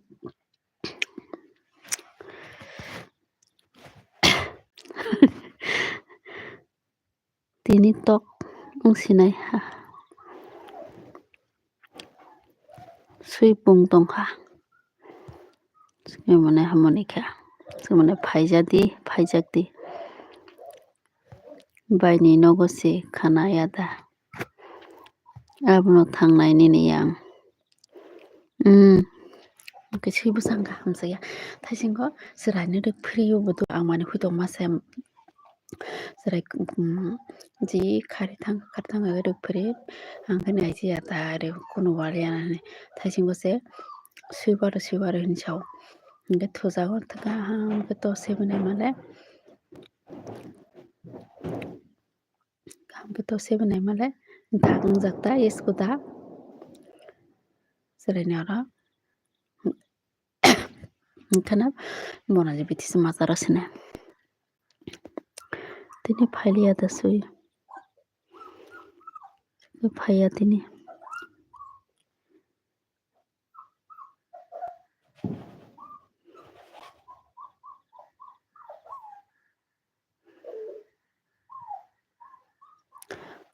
Tini tok wng sinai ha. Sui pung tongkha. Sui mane hamoni kha. Sui mane phaijadi, phaijakdi. Baini nogo se khana ya da. Abono thangnai nini yang. Hmm. Oke, sui bwsang kaham saya. Thaisingo chwraino de phrio bodo ang mani hoi tongma se. Chwrai, um, ji khari thang, khari thang rwk phri. Ang khe nai ji ya ta re kuno wal ya nani. Thaisingo se sui baro, sui baro hin sao. Hingke thujago kaham khe to se bwnai male. Kaham khe to se bwnai male. Dak wngjak ta, yes ko da. Chwraino oro. Hingke na bono je bithi se masa rw sini. Tini phailiya da sui. Phaiya tini.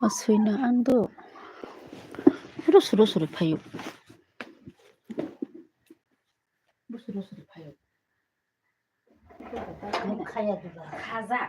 O suina ang do. Suru suru suru phaio. Suru suru phaio. Khaya diba. Khaja.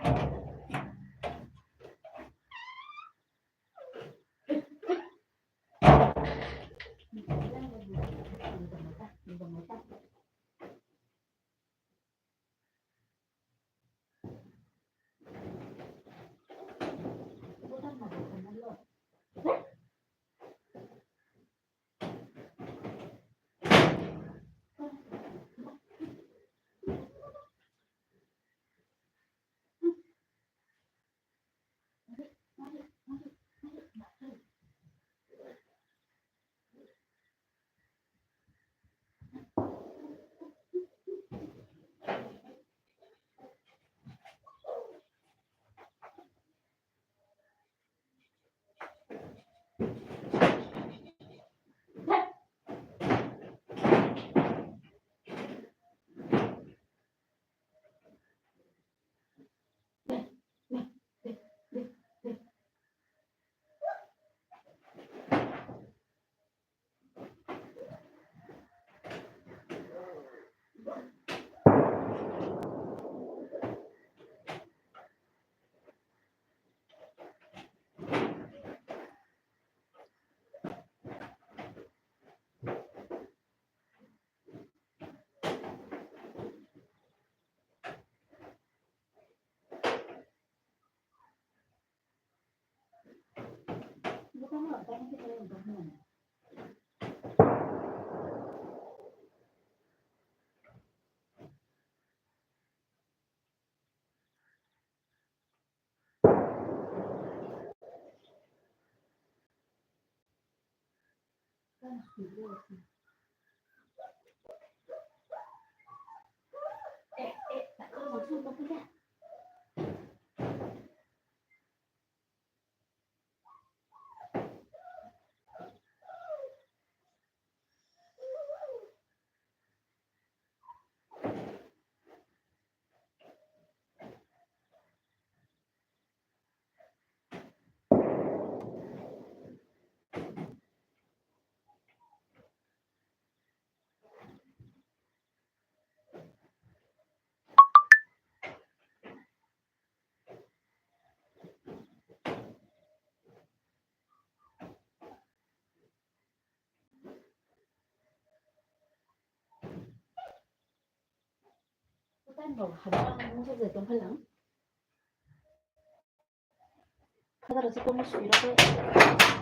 Phadar se tongma sui rok,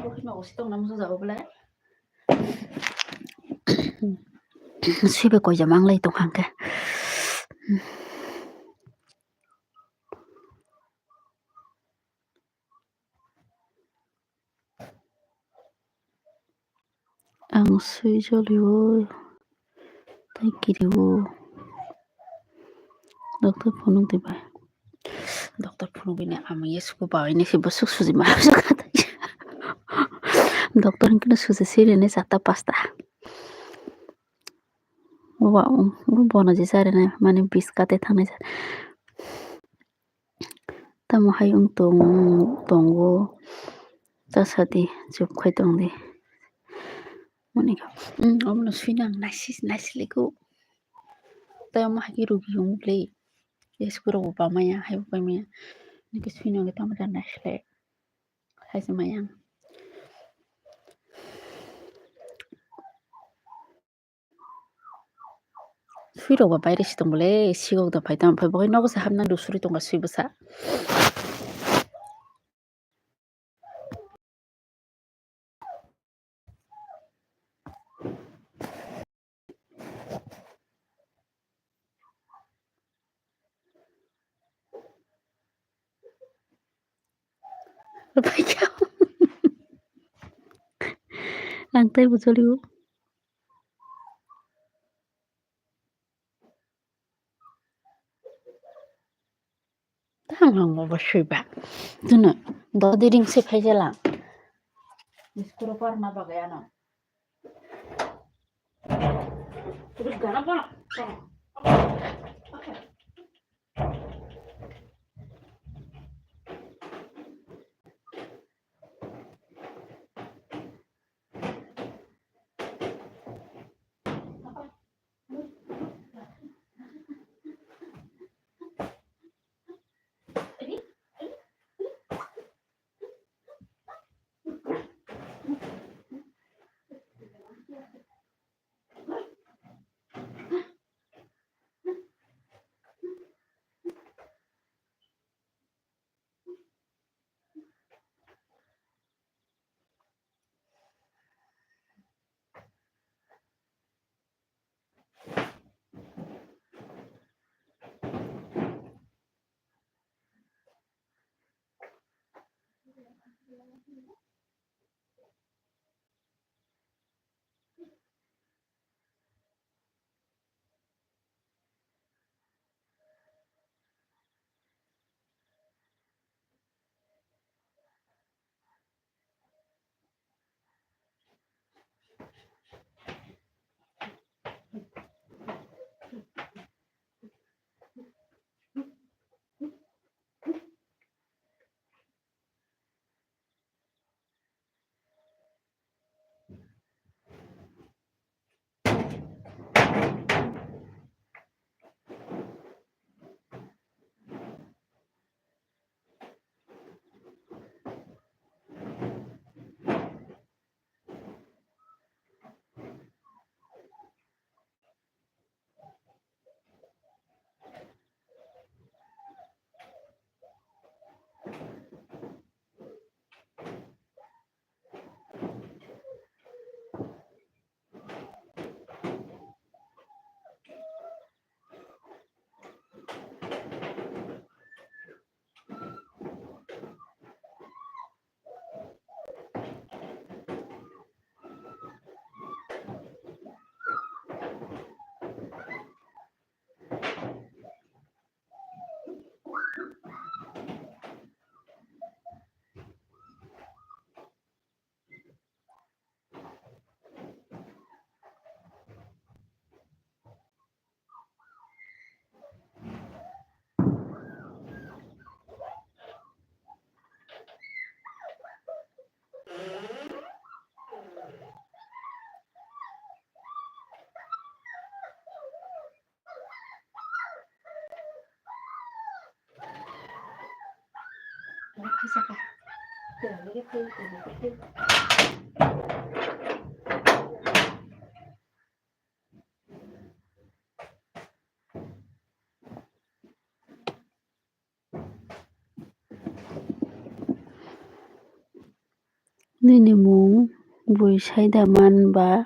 bo kheno osi tongna muchung jago belai. Sui bai koi jama wnglai tong kha hwnkhe. Ang sui jolio, tei kirio. Doctor phunuk di bai. Doctor phunuk bini ama ye suku ba ini si bwswk suji ma. Doctor hwnkhe no suji siri ni charta pasta. Wa, bono je sari na mane biska tei thangnai sari. Tamo hai wng tong-, tongo, ta sadi, chup khai tong di. Mani kha, mm, omono suinang naisi, naisi liku. Tai omo hai khe rugi wng bwle. Yes, kuro bo pamaya, hai bo paimaya. Niki suinang tamo ta naisi le. Hai se maya. Sui rok ba baire si tong bole, sikok da phai tamo phai bo nogo se hapna do suri tong ka sui bwsa. Rwphai kha. Ang tei bo choli o. Tang ang bo sui ba. Tuno, do di ring se phai jala. Biskuro par na bagaya no. Nini mung bui saida man ba?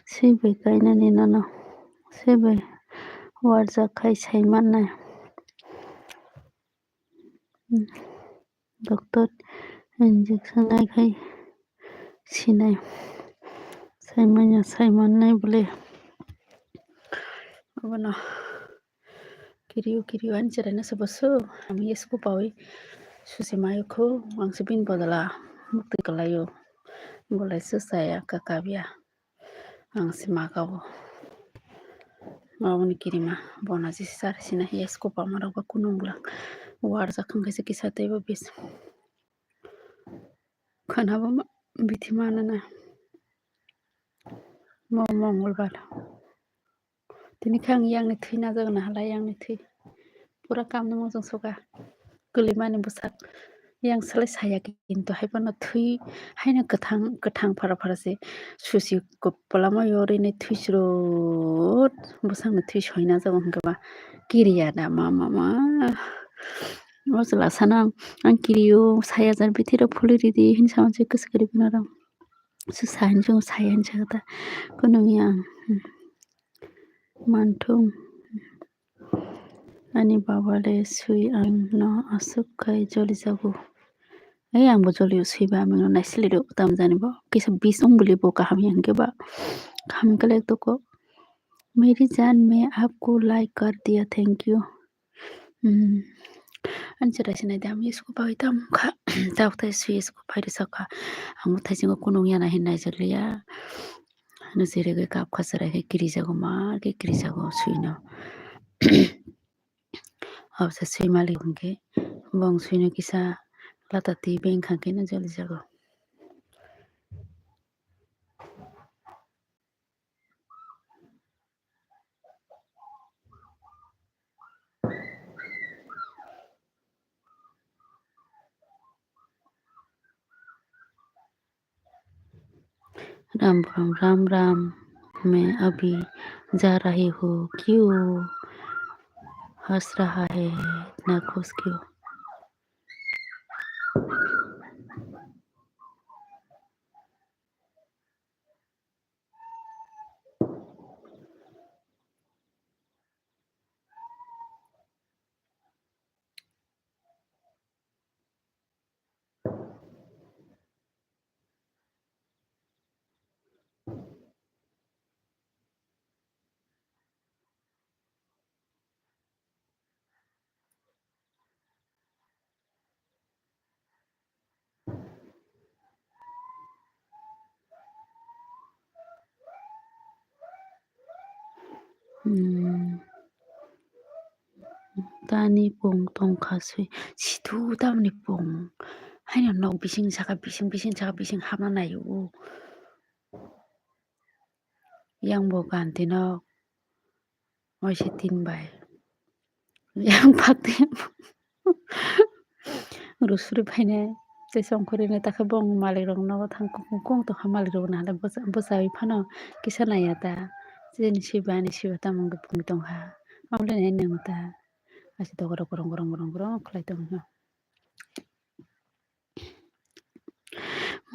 Swi bai kainani nono swi bai warjak khai sai mannai. Doctor injection nai khai sinai. Sai manya, sai mannai bole. Abono kiriyo, kiriyo ani chwraino se bosu. Ang yesku pawi susi mayo kho. Ang se bini bodola mukti kwlaio. Bolai se saya ka kabya. Ang se makao. Maboni kirima bona jisi sari sina hiya scope ama rok ba kunung bwla warjak wngkha se kisa teibo bis. Khwnabo ma-, bithi manana. Mo mongolbar. Tini khe ang yangni thwi najagna halai yangni thwi. Pura kamni mojong soka. Kwlwimani bwsak. Yang salai saya kintu hai phano thwi haino kwthang, kwthang phara phara se susi kwplama yorini thwi srot bwsakni thwi soi najago hwnkhe ba kiriya da ma ma ma. O chwla sana ang kiriyo saya jar bithi rok phulwi ridi hin sama se kwswk kwrwi bwna rok. Su sahan jung sayan jagata kunung yang manthung. Ani baba le sui ang no aswk khai joli jago. Ei ang bo joli o sui ba aming no naisili rw tam jani bo kisa bis ong bwli bo kaham yang khe ba kaham khe lek toko. Meri jaan main aapko like kar diya, thank you. Hmm. Ani chwrai sinai de, ang yesku pai tamo kha. Tabuk tai sui yesku pai rwsa kha. Ang bo thaisingo kunung yana hin naijakliya. Ano chwrai khe kap kha chwrai khe kirijago, mar khe kirijago suino. Abose sui malik hwnkhe bong suino kisa lata twi beng kha khe no jolijago. Ram राम, राम राम, मैं अभी जा रही हूँ, क्यों हंस रहा है इतना खुश क्यों? Hmm. Tani pung tongkha sui. Situ tamni pung. Haino nok bising saka bising, bising saka bising hapna naio. Yang bo kanti nok. Oise tin bai. Yang pakti. Rusuri phainai. Tei songkhorino takhe bong malik rok nogo thang kung kung tongkha malik rok nahale bwsa-, bwsai phano kisa naiya ta. Chini siba ani siba tamung pung tongkha. Abole nai nang ta. Asi dogo rok gorong gorong gorong gorong khlai tongkha.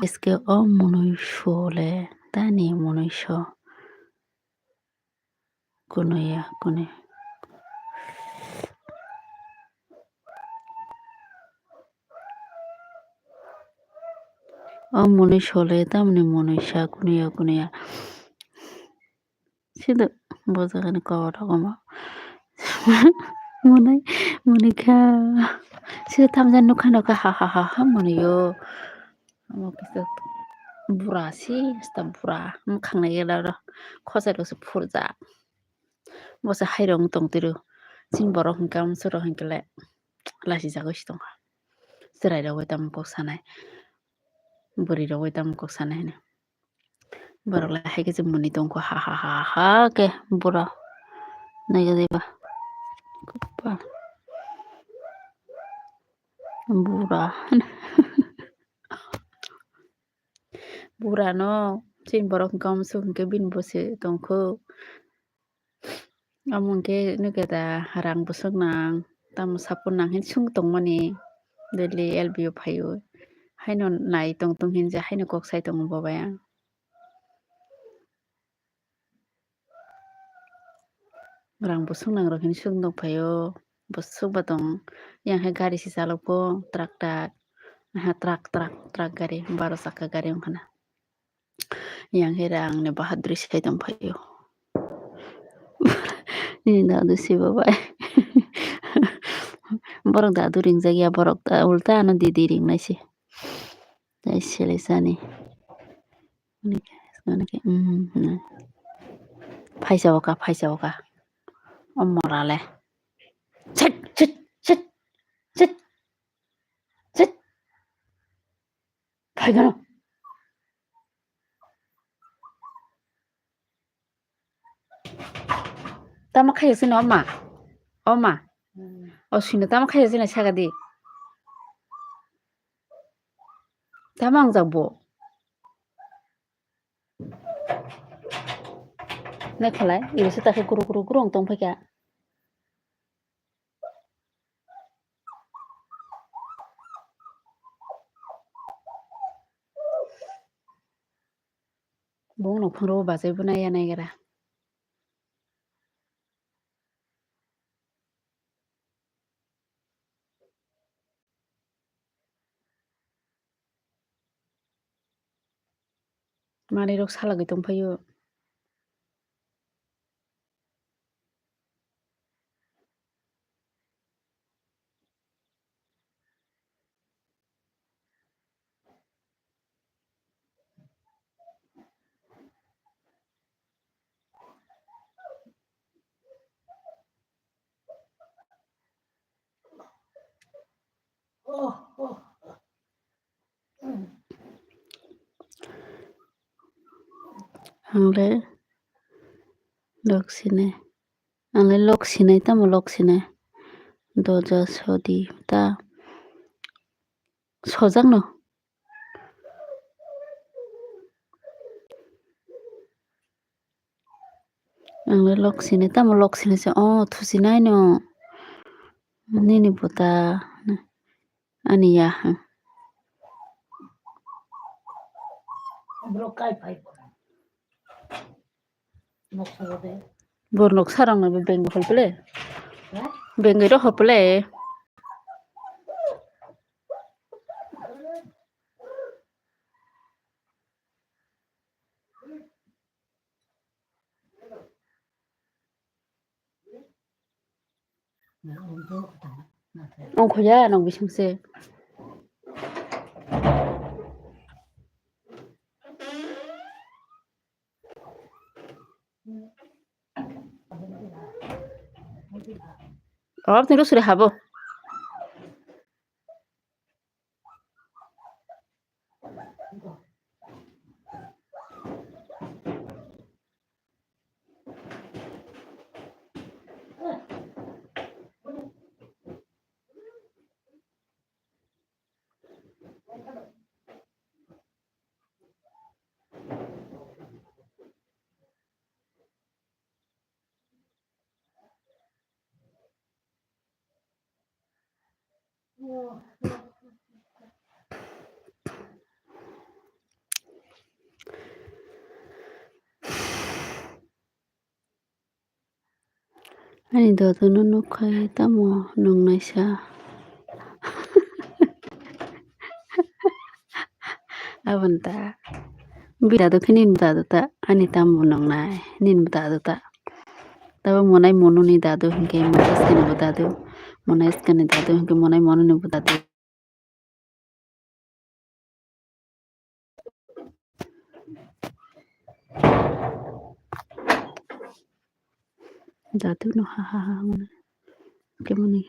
Eske o mwnwi sole tani mwnwi so kunuya kunu. O mwnwi sole tamni mwnwi sa kunuya kunuya. Sida bo jagani kotor omo. Mwnwi, mwnwi kha. Sida tamjani nukha nukha ha ha ha ha mwnwi o. Omo kisa bura si, sida bura. Mwkhang nai gela oro. Khosai rok se phurjak. Bo se hai rok wng tong tiro. Chini borok hwnkhe amsoro hwnkhe le lasi jagoi si tongkha. Chwrai rok bai tamo kok sanai. Bwrwi rok bai tamo kok sanai hwnwi. Borok lai hai khe se mwnwi tongkho ha ha ha ha khe bura naiga deba. Kopal. Bura. Bura no, chini borok hwnkhe omo se hwnkhe bini bo se tongkho. Omo hwnkhe nukhe da rang bwswk nang, tamo sapor nang hinwi swng tongmani, daily L B o phaio. Haino nai tong tong hinwi haino kok sai tongo bo bai ang. Rang bwswk nang rok hinwi swk nukphaio, bwswk ba tong. Yang hai gari se chalokgo, truck truck, aha, truck, truck, truck gari, baro chakka gari wngkha na. Yang hai rang ni bahadur se khai tongphaio. Nini dadu se bo bai. Borok dadu ringjakya, borok da ulta ano didi ringnai se. Tai sele sani. Phaisa oka, phaisa oka. O mora le. Chit, chit, chit, chit, chit. Phaigano. Tamo khayo sino oma. Oma. O sino tamo khayo sino sagadi. Tamo ang jabo. Naikhalai, ibo se takhe kuru kuru kuru wng tong phaikha. Bo no phungo bachai bo naiya naigra. Manwi rok salagwi tongphaio. Ang le lok sinai. Ang le lok sinai, tamo lok sinai. Doja sodi ta sojak no. Ang le lok sinai, tamo lok sinai se, o thusinai no. Nini buta, ani ya. Bor nok sarang no beng hol pele. Beng ro hol pele. Ongkhoya nang bisingse. Aboni rw suri habo. Ani dodo no nukha tamo nungnaisa. Aboni ta bini dado khe nini dado ta, ani tamo nungnai nini dado ta. Tabo monai mononi dado hinkhe monai skani bo dado, monai skani dado hinkhe monai mononi bo dado. Dadu no ha ha ha hwnwi kemani.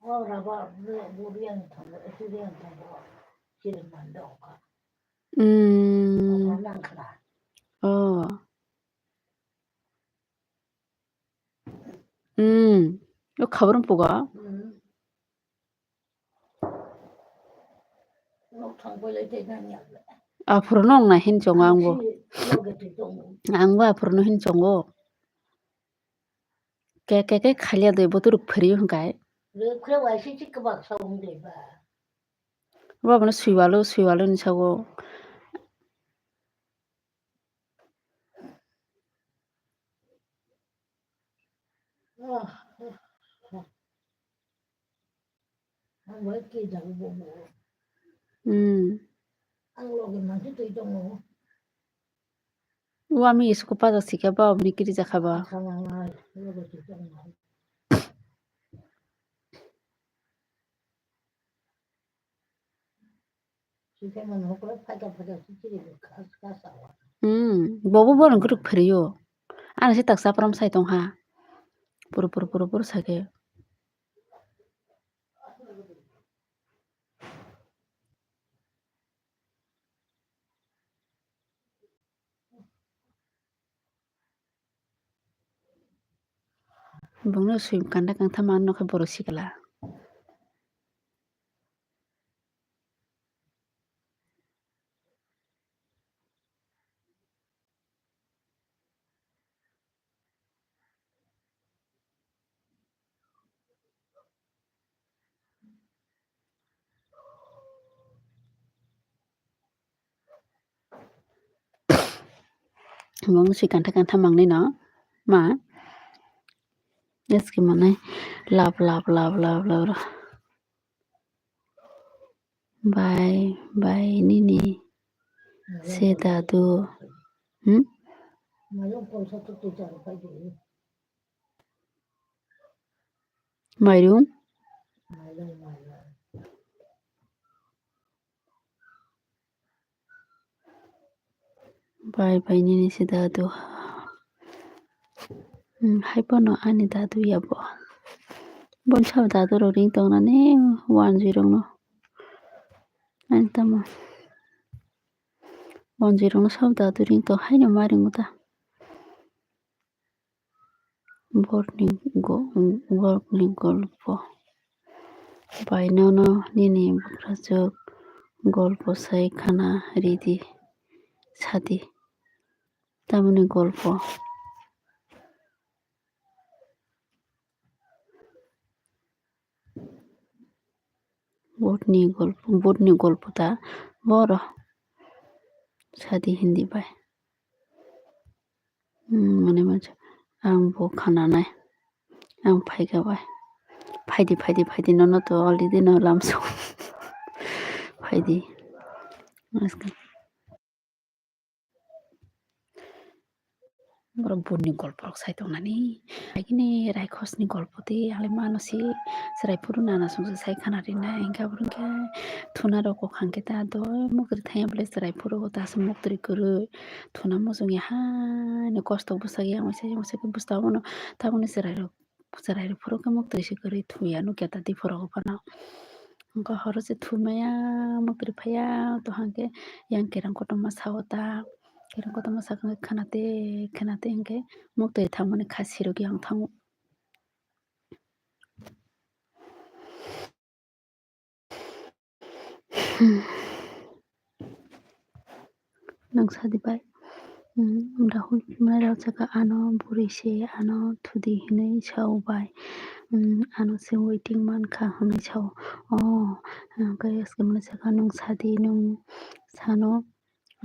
O raba buri yang thango, isi yang thango, chiri manda oka. Hmm. Oka nangkha. Oh. Hmm. O khabar puga. Hmm. Nok thang bolai te nang ya. Aphuru nong na hin chongo ang bo. Loge te tongo. Ang bo aphuru no hin chongo. Ke, ke, ke khalia de botu ruk phari hwn kai. Ruk phari wai si chik kebak sa wng de ba. Bo bono swiwalo, swiwalo ni sago. Ah, ah, ah. Ang bai ke jago bo bo. Hmm. Ang loge mansi twi tongo. Wami isuku paja sika ba obni kiri jakha ba. Asa nangnai, loge twi tongo. Sika mano hokro phaika phaika si chiri kas kas awa. Hmm, bobo bono guruk phiriyo. Ano si taksa pram sai tong ha. Puru puru puru puru sake. Bongno swi kanda kangtha ma nokha borok sikla. Mung si kanta kanta mangni no ma. Eski manai lap lap lap lap lap. Bai bai nini se dadu. Hmm? Mairum. Bai bai nini se dadu. Hmm, hai bono ani dadu ya bo. Bon sabo dadu rok ring tong nani one zero no. Ani tamo. One zero no sabo dadu ring tong haino ma ringo ta. Borni go-, borni golpo. Bai nono nini bukrajwk golpo sai khana ridi, sadi. Tamoni golpo. Botni golpo, botni golpo ta boro sadi hindi bai. Hmm, mane mane ang bo khananai. Ang phaikha bai. Phaidi, phaidi, phaidi, nono to already no lamsong. Phaidi. Borok buni golpo rok sai tongnani. Agini raikhosni golpo tei ang le mano se chwrai phuru nana songsa sai khana rinai. Hingke abo hingke thuna rok kok hangke ta doi mukri thaya bole chwrai phuru ta aswk muktri kwrwi thuna muchungya haino kosto bwsak yang waisa yang waisa khe bwskango no tabukni chwrai rok. Chwrai rok phuru khe muktwi se kwrwi thuya nukya ta diphuru rok phano. Hwnkhe horo se thumaya muktwi phaiya to hwnkhe yang kereng kotorma sao ta. Kereng kotorma sakhe khwnate khwnate hwnkhe muktwi thangmani kha sirok yang thango. Nang sadi bai. Hmm, Rahul Kumar rok saka ano bwrwi se ano thudi hinwi sao bai. Hmm, ano se waiting mankha hinwi sao. Oh, hwnkhe swkang saka nung sadi nung sano.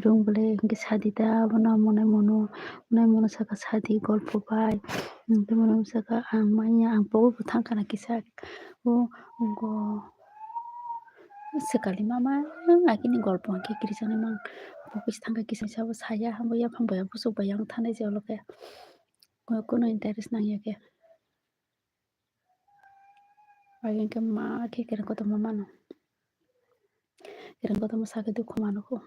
Rung bole hingke sadi ta abono monai mono, monai mono saka sadi golpo bai. Hingke mono saka ang manya ang pogo bo thangkha na kisa. O go swkali mama agini golpo hingke kirijaknai mang. Bo kisa thangkha kisa sabo saya hambo yaphang bai busuk bai yang thanai se olo khe. Kono interest nangya khe. Bai hingke ma khe kereng kotorma mano. Kereng kotorma sakhe dukhu mano kho.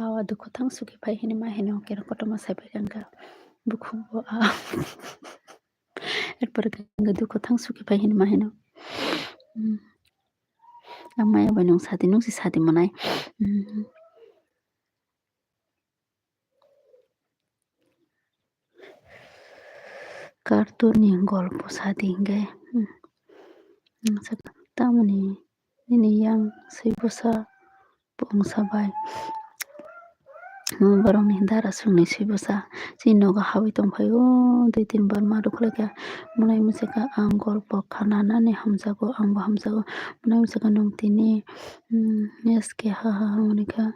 Awa dukhu thang sukhi phai hini ma hino kereng kotorma sai phai kha bukhuk bo a. Erpore khe dukhu thang sukhi phai hinwi ma hino. Hmm. Ang maya bai nung sadi, nung si sadi manai. Hmm. Cartoon ni golpo sadi hinkhe, hmm, nwng sakha tamoni nini yang swi bwsa pungsa bai, hmm, borokni dara songni swi bwsa chini nogo habwi tongphai o dui tin bar ma rwkhlaikha. Mwnai mwsakha ang golpo khna nani hamjago, angbo hamjago. Mwnai mwsakha nwng tini, hmm, S K ha ha ha hwnwi kha.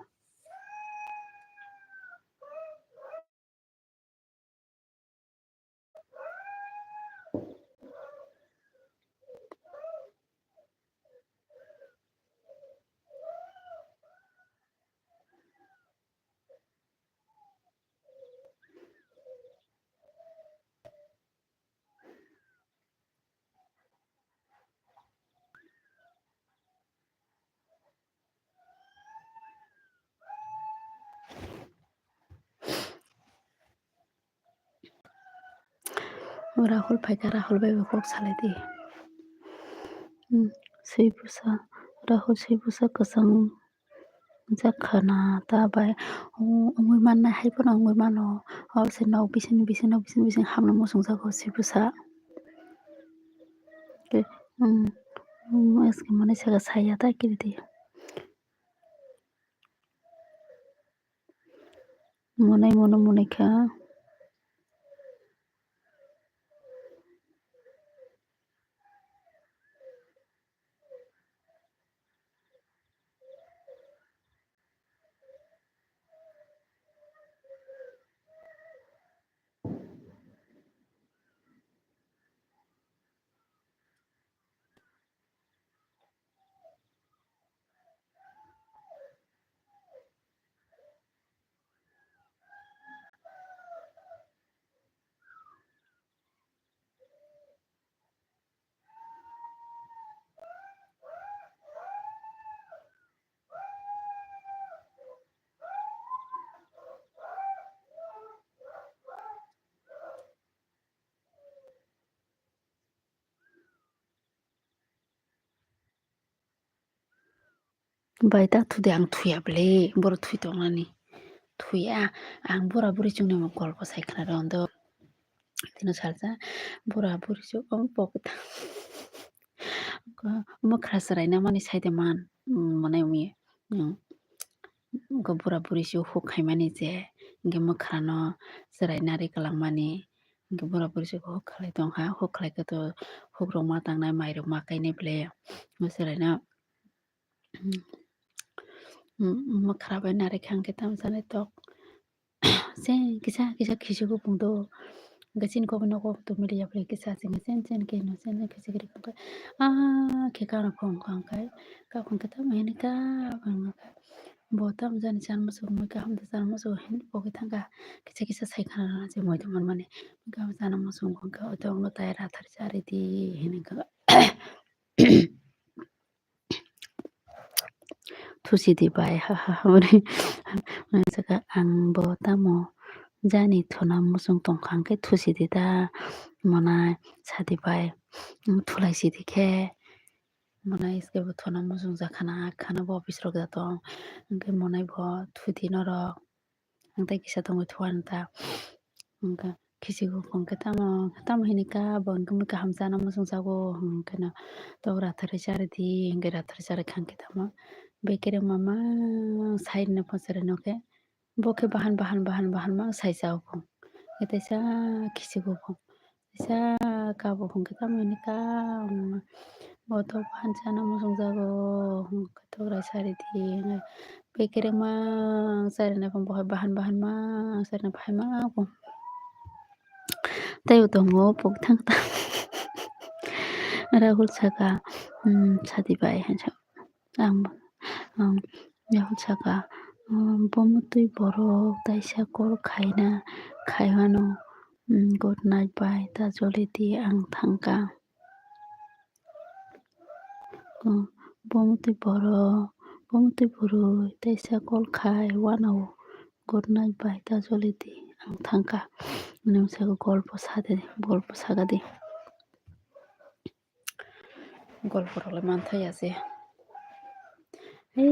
Rahul phaikha, Rahul bai bo kok salai di. Hmm, swi bwsa, Rahul swi bwsa kwchang jak khana ta bai, o, wngwi mannai hai phano wngwi mano. O se nok bising, bising, nok bising, bising hamno muchung jago swi bwsa. Ke, hmm, hmm, S K mwnai saka saya ta kiri di. Mwnai mono mwnai kha. Bai ta thu de, ang thuya bwle, borok thui tongnani. Thuya, ang bura buri chwngno golpo sai khna rw ando. Tino salsa bura buri chwng omo pokta. Omo khra chwraina mani sai de man, mm, mane umi, mm, go bura buri chwng huk khaimani je, hwnkhe mwkhrano chwraina ri kwlangmani, hwnkhe bura buri chwng huk khlai tongkha, huk khlai khe to huk rok ma tangnai, mai rok ma kainai bwle, chwraina. Mwkhra bai narikha hwnkhe tamo sanai tok. Sen kisa kisa khisigo bungdo. Hwnkhe chini kok nogo to miliya bai kisa chini sen sen khe no sen sen khisi giri hwnkhe. Ah, khe kano phone kha hwnkhe. Kok hwnkhe tamo hini kha hwnkhe. Bo tamo jani chana muchung mui kaham da chana muchung hini pogwi thangkha. Kisa kisa sai khana rwna je moi tongmani. Kaham chana muchung hwnkhe oito wngno tai rathar chari di hini kha. Thusi di bai, ha, ha, ha, hwnwi, hwnwi saka ang bo tamo jani thuna muchung tongkha hwnkhe thusi di da, mwnai sadi bai, thulai sidi khe, mwnai iske bo thuna muchung jakha na, khana bo office rok da tong, hwnkhe mwnai bo thudi norok. Ang tei kisa tongwi thuan ta. Hwnkhe khisigo hwnkhe tamo, tamo hini kha, bo hwnkhe mui kaham chana muchung jago, hwnkhe no tok rathar chari di, hwnkhe rathar chari kha hwnkhe tamo. Bekere mama side no pho chwrai no khe, bo khe bahan, bahan, bahan, bahan ma sai cha o bo. Hwnkhe teisa khisigo bo. Kisa kabo hwnkhe tamo hini kha, bo to phan chana muchung jago, hwnkhe to rai sari di, hwnkhe bekere ma ang sari nai phang bo hai bahan bahan ma ang sari nai phai ma bo. Tei bo tongo pok thang thang. Rahul saka, um, sadi bai hai sa. Ang, ang, Rahul saka, um, bo mwtwi borok taisa call khaina, khaimano, um, good night bai ta joli di ang thangkha. Um, bo mwtwi borok, bo mwtwi borok taisa call khai wano, good night bai ta joli di ang thangkha. Nwng saka golpo sadi, golpo saka di. Golpo rok le manthoya se. Hei,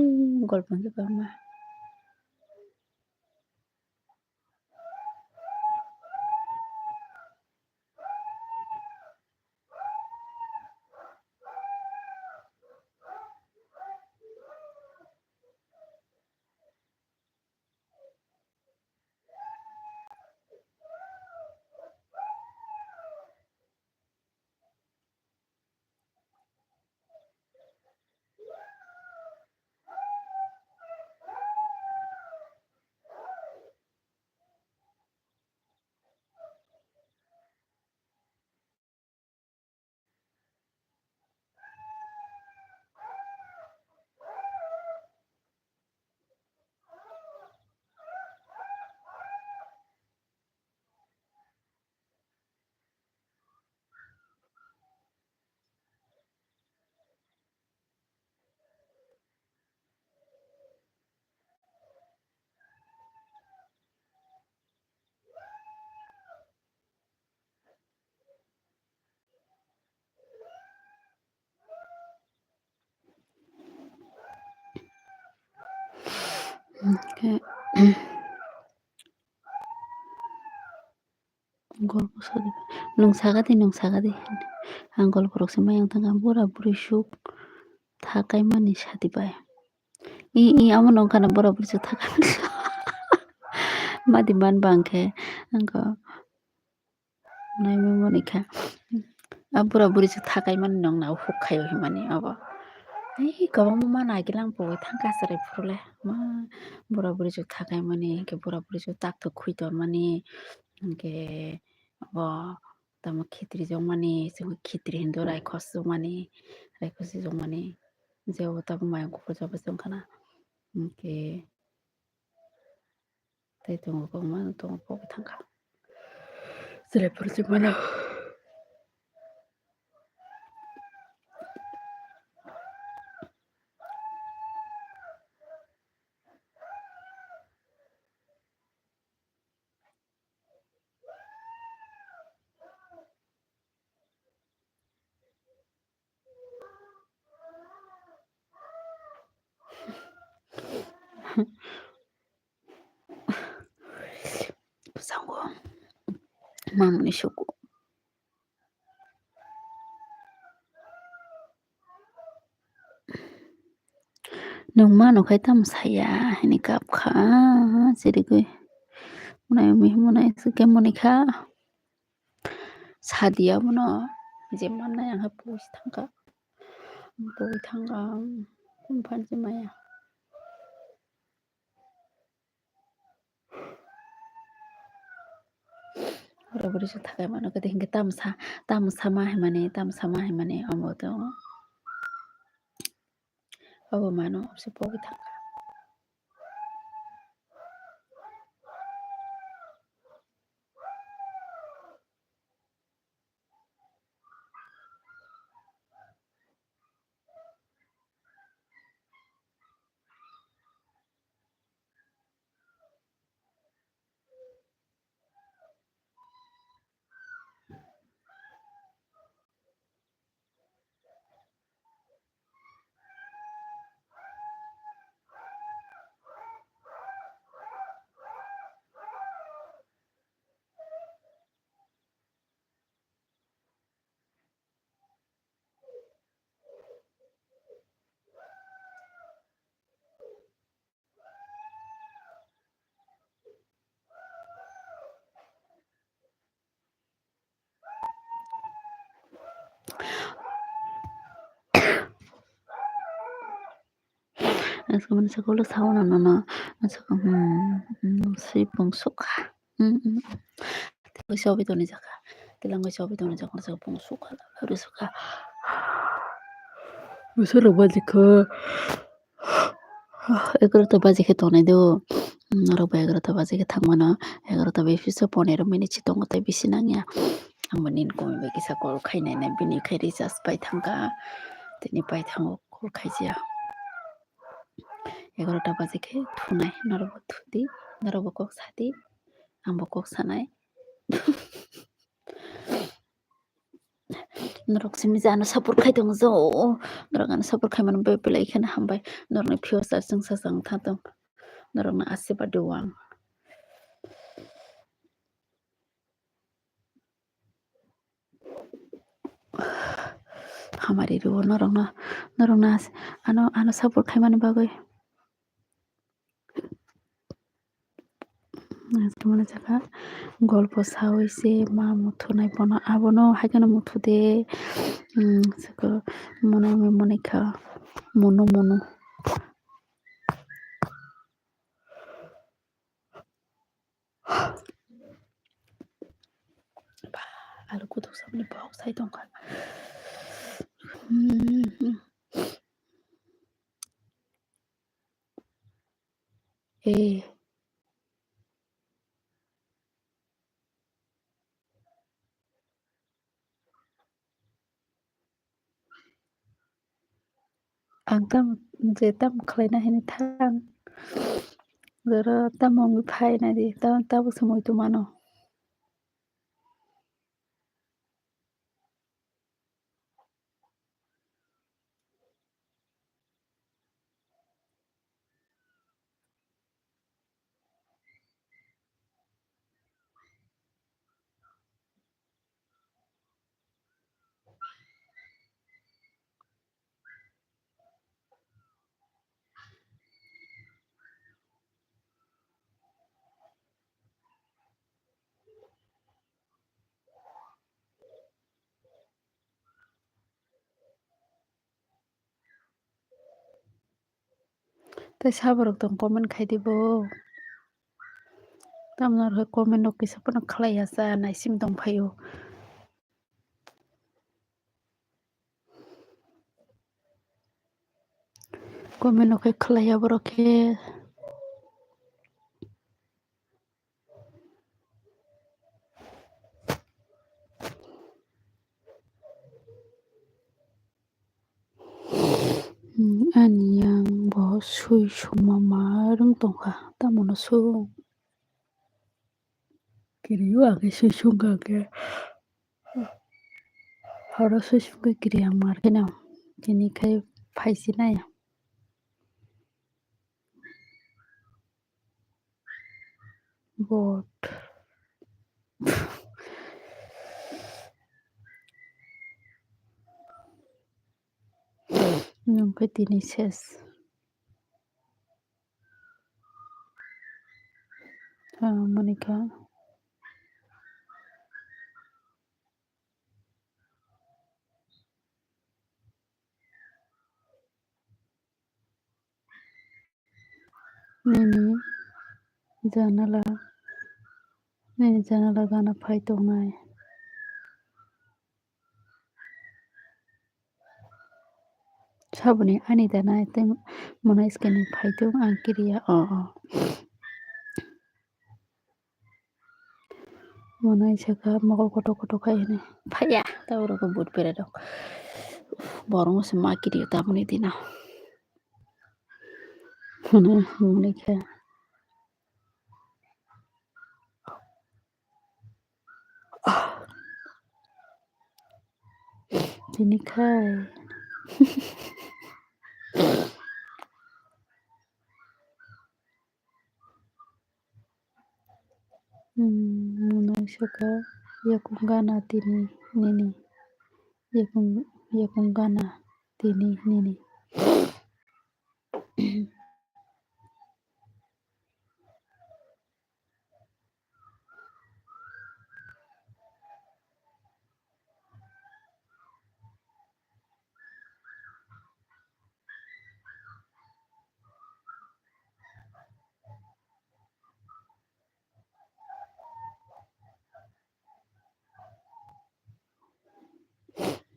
golpo hwnkhe kwbangma. Hwnkhe golpo sadi, nwng sakadi, nwng sakadi. Ang golpo rok se mayung thangkha, bura buri suk thakaimani sadi bai. I, i, amo nung khana bura buri suk thakaimani. Madi man bang khe, ang khe naimani kha. A bura buri suk thakaimani nung na huk khaio hinmani abo. Ei, kwbangma ma naigilang pogwi thangkha chwrai phuru le. Ma, bura buri suk thakaimani, hinkhe bura buri suk tak tok khwi tonmani, hinkhe abo tamo khitri jokmani, chwng khitri hindo raikos jokmani, raikos jokmani, je o tabuk mayung kuphur jaba se wngkha na, hinkhe tei tongo kwbangma tongo pogwi thangkha. Chwrai phuru se mano. Bwskango mamani suku. Nwng mano khai tamo saya hini kap kha chirigwi. Monai mui monai sike moni kha. Sadiya bono je mannai ang hai pogwi thangkha. Pogwi thangkha. Buphansi maya. Oro bwrwi suk thakai mano, kete hinkhe tamsa, tamsa ma hinmani, tamsa ma hinmani omo tongo. Obo mano, se pogwi thangkha. Ang sakmani sakao le sao na nono, ang sakha, hmm, hmm, sui pung sukha. Hmm, hmm. Tei sobi toni jaka, tei langwi sobi toni jaka, saka pung sukha, aro sukha. Bwsarok bajikha. Egarota baji khe tongnai do. Norok bo egarota baji khe thangmano. Egarota bai pisa ponero minute se tongo, tei bisi nangya. Ang bo nini komi bai kisa call khainai nai, bini khai recharge pai thangkha. Tini pai thango, call khaijak. Egarota baji khe thunai, norok bo thudi, norok bo kok sadi, ang bo kok sanai. Norok simi je ano support khai tongo jo. Norok ano support khai mano bai belai kheno hambai. Norokni future chwngsa chwng tha tong. Norokno asirwad rw ang. Hamari rw norokno, norokno as-, ano, ano support khaimani bagwi. Mane saka golpo sawi se ma muthunai bono, abono haikhe no muthu de, um, saka mono mono kha, mono mono. Ba, alu kutuk saboni bok sai tongkha. Hmm. Eh. Ang tamo je tamo khlaina hini thang. Jora tamo wngwi phaina di, tamo tabuk se muitu mano. Tei saborok tong comment khai di bo. Tamno rw comment rok kisa phano khlai ya cha naisim tong phaio. Comment rok khe khlai ya borok khe. Hmm, ani yang bo sui suma ma rwng tongkha, tamono sung. Kiriyo age sui sung kha khe. Horo sui sung khe kiri ang mar khe no. Tini khai phai si nai. Bot. Nwng khe tini ses. Ah, Monika. Nini janala, nini janala gana phai tongnai. Saboni ani dana tei mono scan ni phai tongo ang kiriya o o. Mono saka mokol kotor kotor khai hwnwi phaiya ta oro khe but berai rok borok se ma kiriya tamoni dina hwnwi hwnwi khe. Tini khai. Hmm, mono saka yakung gana tini nini. Yakung, yakung gana tini nini.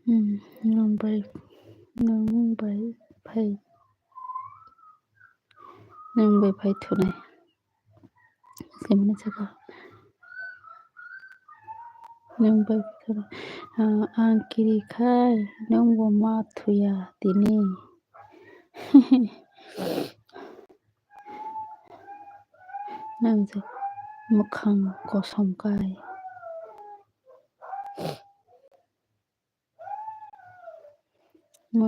Hmm, nwng bai, nwng bai phai, nwng bai phai thunai. Khe mwnwi saka, nwng bai phai thunai. Ah, ang kiri khai, nwng bo ma thuya tini. Nwng je mwkhang kosom kai.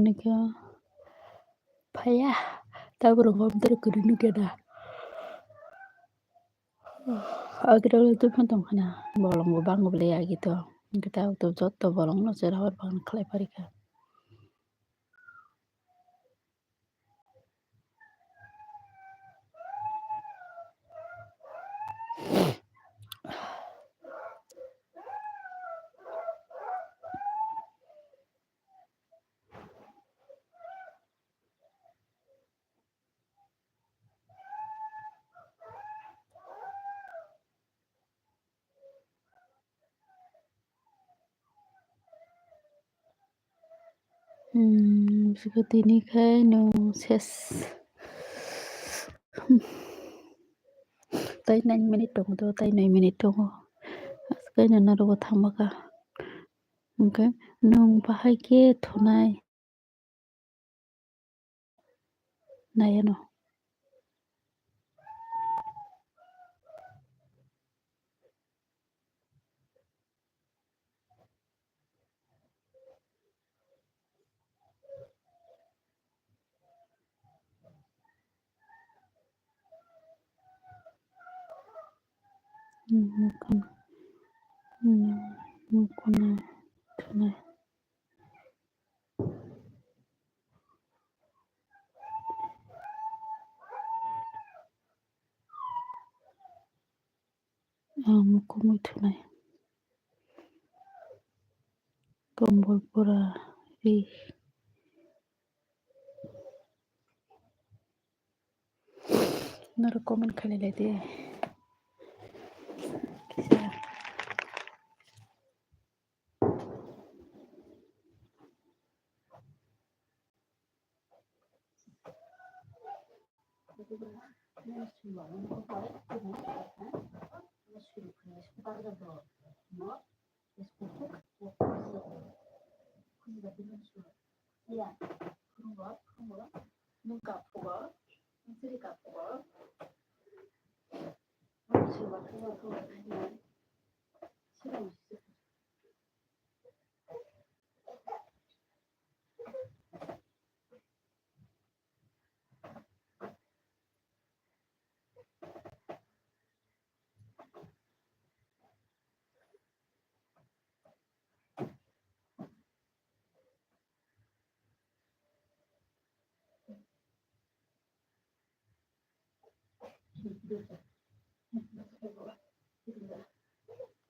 Nikha phaiya, tabuk rwngkha kwrwi nukya da. Agre tubui phano tongkha na, bolong bo bang bole agi to, hwnkhe tabuk to joto bolong no chwra hor bagwi khlai pari kha. Hmm, bwswk tini khai nwng ses. Tai nine minute tongo do, tai nine minute tongo. Aswk kaino norok thangma kha. Hwnkhe nwng bahai khe thunai. Naiano. Hmm, mukuna, hmm, mukuna thunai. Ang mukumui thunai. Kombol pura ri. Norok comment khlai lai di. Kisa.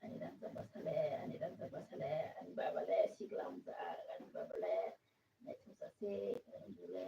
Ani rangchak bwsale, ani rangchak bwsale, ani baba le sikla wngjak, ani baba le naithok sa se, ani le.